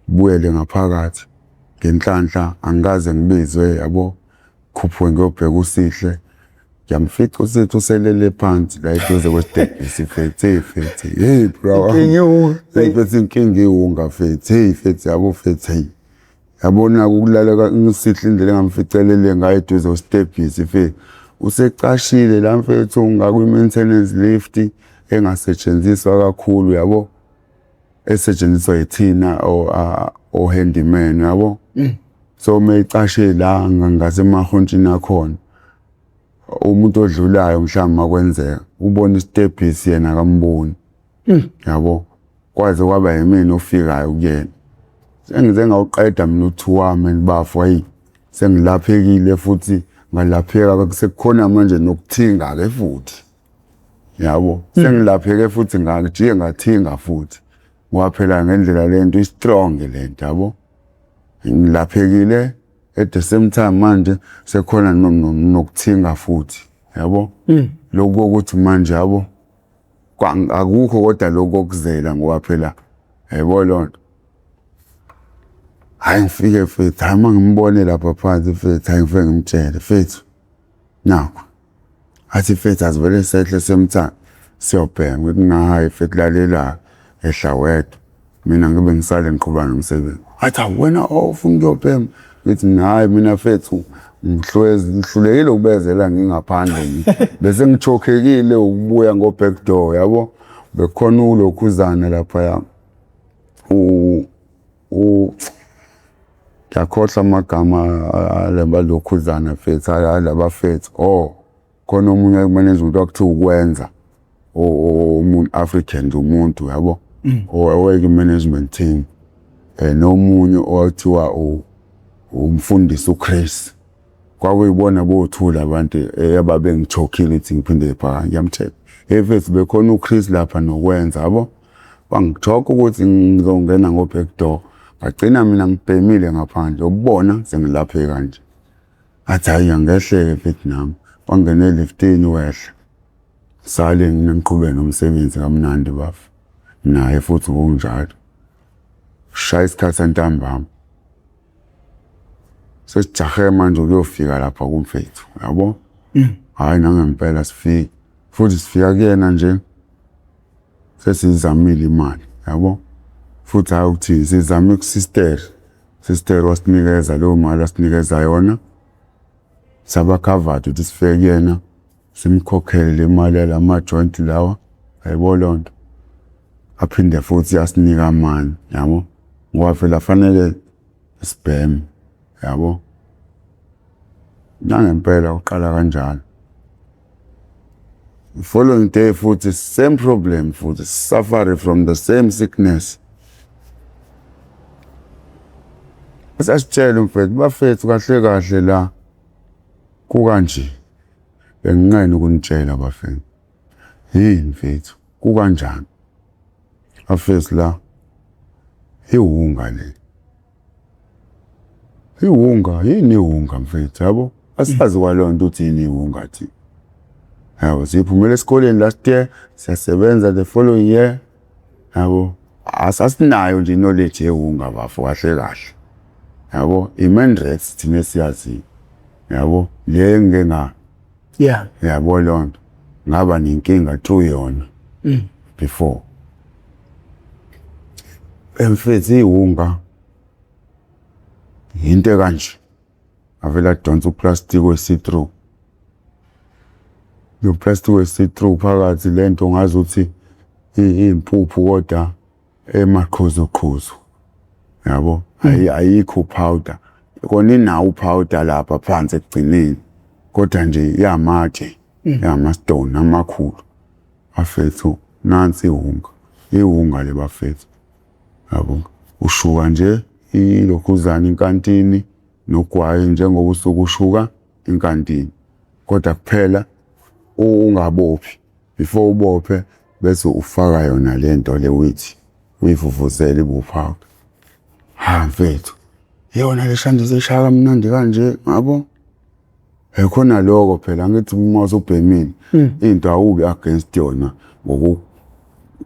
buyele ngaphakathi ngenhlanhla angikaze ngibizwe yabo. Khuphuke ngiyobheka uSihle. Ngiyamfica uSihle uselele phansi la eduze kwesitebhisi mfethu, hey mfethu, hey bro. Inkinga iwunga. Hey mfethu inkinga iwunga mfethu, hey mfethu yabo mfethu hey. Yabona ukulala ngisihle indlela engamficelele ngayo eduze kwesitebhisi mfethu. Usecashile la mfethu ngakwi-maintenance lift engasetshenziswa kakhulu yabo. Esetshenziswa yithina o-handyman yabo. So meyicashe la ngasemahhontshini akhona. Umuntu odlulayo mhlawumbe makwenzeka ubona isitebhisi yena akamboni. Yabo. Kwaze kwaba yimina ofikayo kuyena. Sengize ngawuqeda mina u-two wami and bafo hayi sengilaphekile futhi ngalapheka sekukhona manje nokuthinga-ke futhi. Yabo. Sengilapheke futhi ngajike ngathinga futhi. Ngoba phela ngendlela lento i-strong lento yabo. Ngilaphekile at the same time manje sekukhona nokuthinga futhi yabo. Lokhu kokuthi manje yabo akukho kodwa lokhu kokuzela ngoba phela yayibona leyo nto. Hhayi ngifike mfethu, hhayi uma ngimbone lapha phansi mfethu, hhayi ngifike ngimtshele mfethu nakhu. Athi mfethu asivele sehle semthando siyobhema. Ngithi hhayi mfethu lalela ehla wedwa mina ngibe ngisale ngiqhuba nomsebenzi. Athi hawu wena awufuni ukuyobhema? Ngithi mina hhayi mina mfethu ngihlulekile ukubezela ngingaphandle mina. Bese ngichokhekile ukubuya ngo-back door yabo. Bekukhona ulokhuzana laphaya ngiyakhohlwa amagama alabalokhuzana mfethu alabafethu. Oh khona omunye ku-management kwakuthiwa ukwenza umuntu African nje umuntu yabo owayekwi-management team nomunye owathiwa umfundisi uChris. Kwakuyibona bothula abantu ababengichokhile ukuthi ngiphinde phaka ngiyamtshela. Hey mfethu bekhona uChris lapha nokwenza yabo. Bangichoka ukuthi ngizongena ngo-back door. Ngagcina mina ngibhemile ngaphandle ubona sengilapheke kanje. Athi hhayi angehleke mfethu nami. Wangena eliftini wehla. Sale mina ngiqhubeke nomsebenzi kamnandi bafo. Naye futhi ngokunjalo. Shaya isikhathi santambama. Sesijahe manje ukuyofika lapha kumfethu yabo. Hhayi nangempela sifike futhi sifika kuyena nje sesiyizamile imali yabo. Futhi hhayi ukuthini sizame kusisteri, usisteri wasinikeza leyo mali asinikeza yona. Saba covered ukuthi sifike kuyena simkhokhele le mali yalama-joint lawa, yayibona leyo nto. Aphinde futhi asinike amanye yabo, ngoba phela fanele sibheme yabo. Nangempela uqala kanjalo. The following day futhi same problem futhi suffering from the same sickness. Sasitshela umfethu bafethu kahle kahle la kukanje. Benginqena ukunitshela bafethu. Yini mfethu kukanjani? Bafethu la iwunga le. Iwunga yini iwunga mfethu yabo? Asazi kwaleyo nto ukuthi yini iwunga thina. Yabo siphumela esikoleni last year siyasebenza the following year yabo. Asasinayo nje knowledge yewunga bafo kahle kahle. Yabo i-Mandrax thina esiyaziyo. Yabo le engike nga yabo leyo nto ngaba nenkinga through yona before. Mfethu iwunga into ekanje. Avele adonsa uplastiki we-see-through. Lo plastic we-see-through phakathi lento ngazuthi iyimpuphu kodwa emaqhuzuqhuzu. Yabo ayikho powder. Kona inawo u-powder lapha phansi ekugcineni kodwa nje yamatshe yama-stone amakhulu. Bafethu nansi iwunga, iwunga le bafethu. Yabo ushuka nje ilokhuzana inkantini nogwayi njengoba usuke ushuka inkantini. Kodwa kuphela ungabophi, before ubophe bese ufaka yona lento le uyithi uyivuvuzele ibe u-powder. Ha mfethu, iyona le shandiza eshaya kamnandi kanje yabo. Khona lokho phela angithi uma usubhemile into awubi against yona ngoku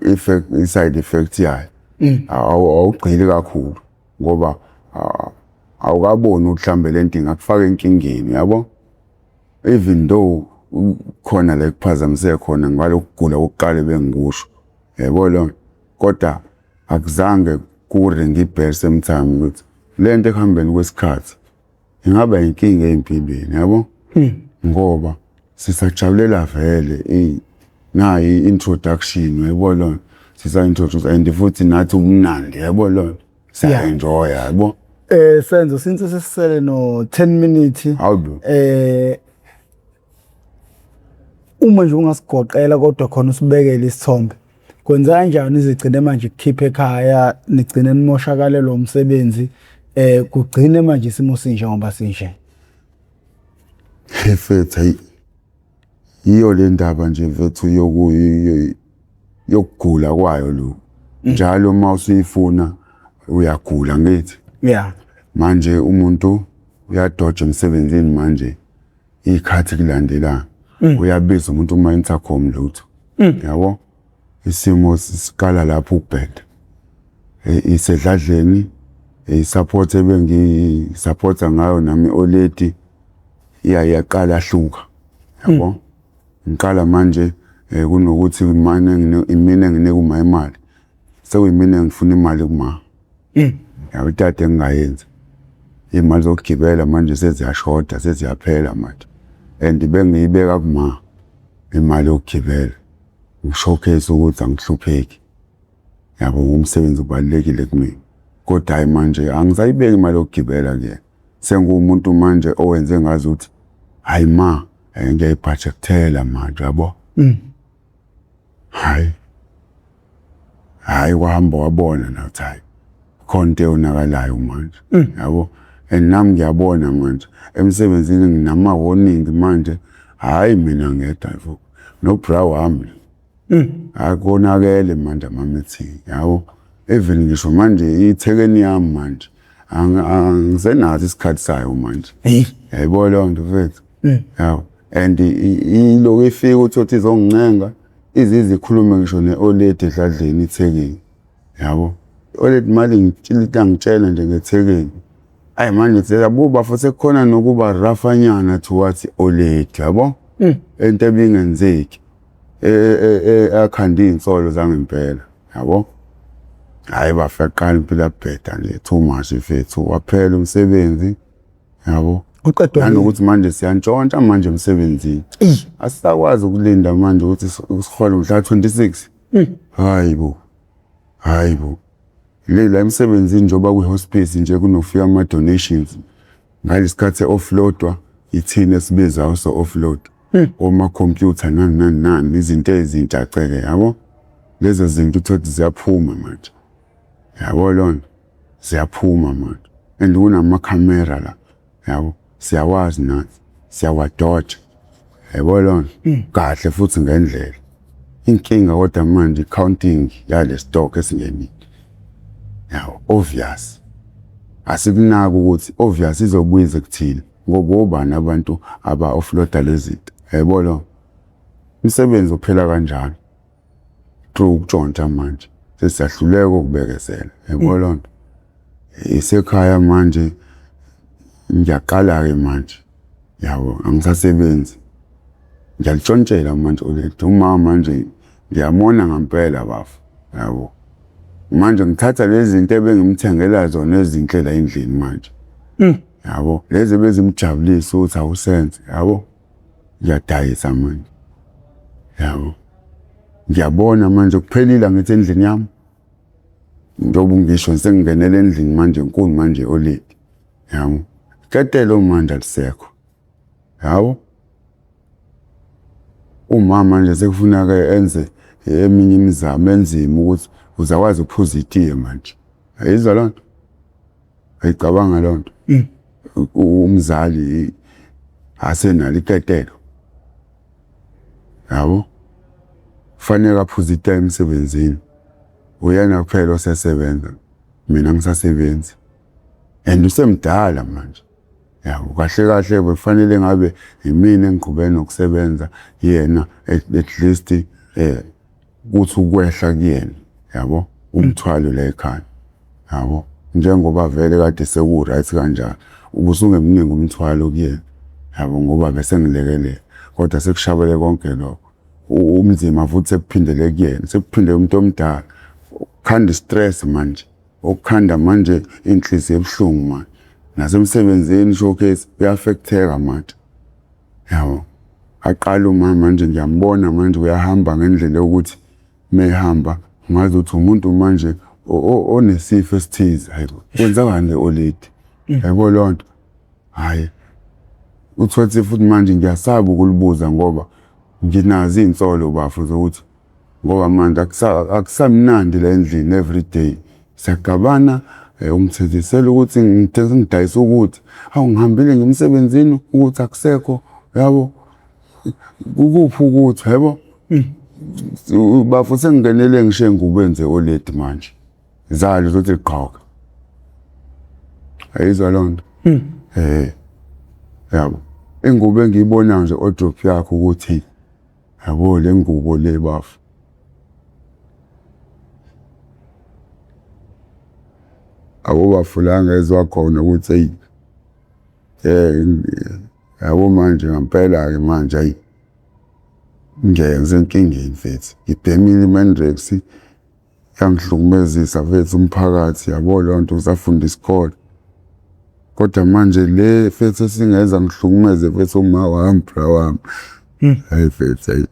effect i-side effect yayo. Awugxili kakhulu ngoba awukaboni ukuthi mhlambe lento ingakufaka enkingeni yabo. Even though khona la ekuphazamise khona ngalokhu kugula kokuqala ebengikusho yabo leyo nto, kodwa akuzange kuringe i-bell same time ukuthi Le nto ekuhambeni kwesikhathi ingaba inkinga empilweni, yabo, ngoba sisajabulela vele nayi i-introduction, yabo lona, sisa-introduce and futhi nathi ubumnandi, yabo lona, siya-enjoya, yabo. Senzo, since sesisele no 10 minutes, Hawu. Uma nje ungasigoqela kodwa khona usibekele isithombe, kwenza kanjani izigcine manje kukhipha ekhaya, nigcine nimoshakalelwa umsebenzi, kugcine manje isimo sinje ngoba sinje? Mfethu, hayi, yiyo le ndaba nje mfethu yokugula kwayo lo. Njalo uma usuyifuna uyagula, ngithi. Manje umuntu uyadoja emsebenzini manje, iy'khathi kulandelana. Uyabiza umuntu kuma intercom, lutho. Yabo? Isimo siqala lapho ukubheda. Isedladleni i-support ebengi-supporta ngayo nami oledi iyaqala hluka. Yabo? Ngiqala manje kunokuthi mane imina enginika uma imali, sekuyimina engifuna imali kuma. Yabo, into engingayenza. Iy'mali zokugibela manje seziyashoda, seziyaphela manje. And bengiyibeka kuma imali yokugibela. Ngi-showcase ukuthi angihlupheki. Yabo, umsebenzi ubalulekile kumina. Kodwa hhayi, manje angisayibeki imali yokugibela kuyena. Senguwumuntu manje owenze ngazuthi hhayi ma, ngiyayibhajekthela manje, yabo. Hhayi. Hhayi, wahamba wabona nathi, hhayi khona into eyonakalayo manje, yabo. And nami ngiyabona manje emsebenzini nginama-warning manje, hhayi mina ngedwa mfo, no-bra wami. Hhayi, konakele manje ama-meeting, yabo. Even ngisho manje ithekeni yami manje angisenaso isikhathi sayo manje. Yayibona leyo nto mfethu. Yabo. And ilokhu ifika uthi izongincenga, ize ikhulume ngisho ne-oledi edladleni ithekeni. Yabo. I-oledi mali ngitshela nje ngethekeni. Ayi manje yabo bafo, sekukhona nokuba rafanyana towards oledi, yabo. Into ebingenzeki. Akhanda iy'nsolo zangempela, yabo. Hhayi bafo, yaqala impilo yabheda nje too much mfethu, waphela umsebenzi, yabo. Uqedwa? Nanokuthi manje siyantshontsha manje emsebenzini. Asisakwazi ukulinda manje ukuthi sihole mhla 26. Hayi bo. Hayi bo. Le la emsebenzini, njengoba kwi-hospice nje kunofika ama-donations. Ngalesikhathi e-offloadwa, ithina esibizayo so-offload. Oma-computer nani nani nani, izinto ezintsha ceke, yabo. Lezo zinto uthole ukuthi ziyaphuma manje. Yabo lona, ziyaphuma manje. And kunamakhamera la, yabo. Siyawazi nathi, siyawadoja. Yabo lona, kahle futhi ngendlela. Inkinga kodwa manje i-counting yale stock esingenile. Yabo, obvious. Asikunaki ukuthi obvious izobuya ize kuthina ngoba obani abantu aba-offloada lezi zinto. Yabo lo. Umsebenzi uphela kanjalo. Through ukutshontsha manje. Sesiyahluleka ukubekezela. Yabo loo nto. Isekhaya manje ngiyaqala-ke manje. Yabo, angisasebenzi. Ngiyalitshontshela manje already. Uma manje ngiyamona ngampela bafo. Yabo. Manje ngithatha lezi zinto ebengimthengela zona ezinhle la endlini manje. Yabo, lezi ebezimjabulisa ukuthi awusenze, yabo. Ngiyadayisa manje. Yabo. Ngiyabona manje kuphelile, angithi endlini yami. Njengoba ngisho sengingenele endlini manje enkulu manje oledi. Yabo. Iketelo manje alisekho. Yabo. Uma manje sekufuneka enze eminye imizamo enzima ukuthi uzakwazi ukuphuza itiye manje. Ayizwa loo nto? Ayicabanga loo nto. Umzali asenalo iketelo. Yabo. Kufanele aphuze itiye emsebenzini. Uyena kuphela osesebenza. Mina angisasebenzi. And usemdala manje. Yabo, kahle kahle bekufanele ngabe imina engiqhubeka nokusebenza, yena at least kuthi ukwehla kuyena, yabo, umthwalo la ekhaya. Yabo, njengoba vele kade seku-right kanjalo, ubusungemningi umthwalo kuyena, yabo, ngoba bese ngilekelela, kodwa sekushabele konke lokho. Umzima futhi sekuphindele kuyena, sekuphinde umuntu omdala. Khanda i-stress manje. Okukhanda manje inhliziyo ebuhlungu manje. Nasemsebenzini showcase uya-affecteka manje. Yabo. Aqala umama manje ngiyambona manje uyahamba ngendlela yokuthi mehamba ngazi ukuthi umuntu manje onesifo esithize. Hayibo. Kwenzakani le oledi? Yabo leyo nto. Hhayi. Uthole futhi manje ngiyasaba ukulibuza ngoba nginazo iy'nsolo bafo zokuthi ngoba manje akusamnandi la endlini everyday. Siyagabana ungithethisela ukuthi ngidayisa ukuthi, hawu ngihambile ngiya emsebenzini ukuthi akusekho yabo. Kukuphi ukuthi yabo? Bafo sengingenele ngisho ey'ngubeni ze-oledi manje. Zalo zothi gqoka. Ayizwa loo nto? Eh. Yabo. Ingubo engiyibonayo nje odrop yakho ukuthi yabo le ngubo le bafo. Abo bafo la ngezwa khona ukuthi eyi eh yabo manje ngempela-ke manje ayi ngeke ngisenkingeni mfethu. Ngibhemile i-Mandrax yangihlukumezisa mfethu umphakathi yabo leyo nto ngisafunda isikole. Kodwa manje le mfethu esingenza ngihlukumeze mfethu uma wami bra wami. Hhayi mfethu hhayi.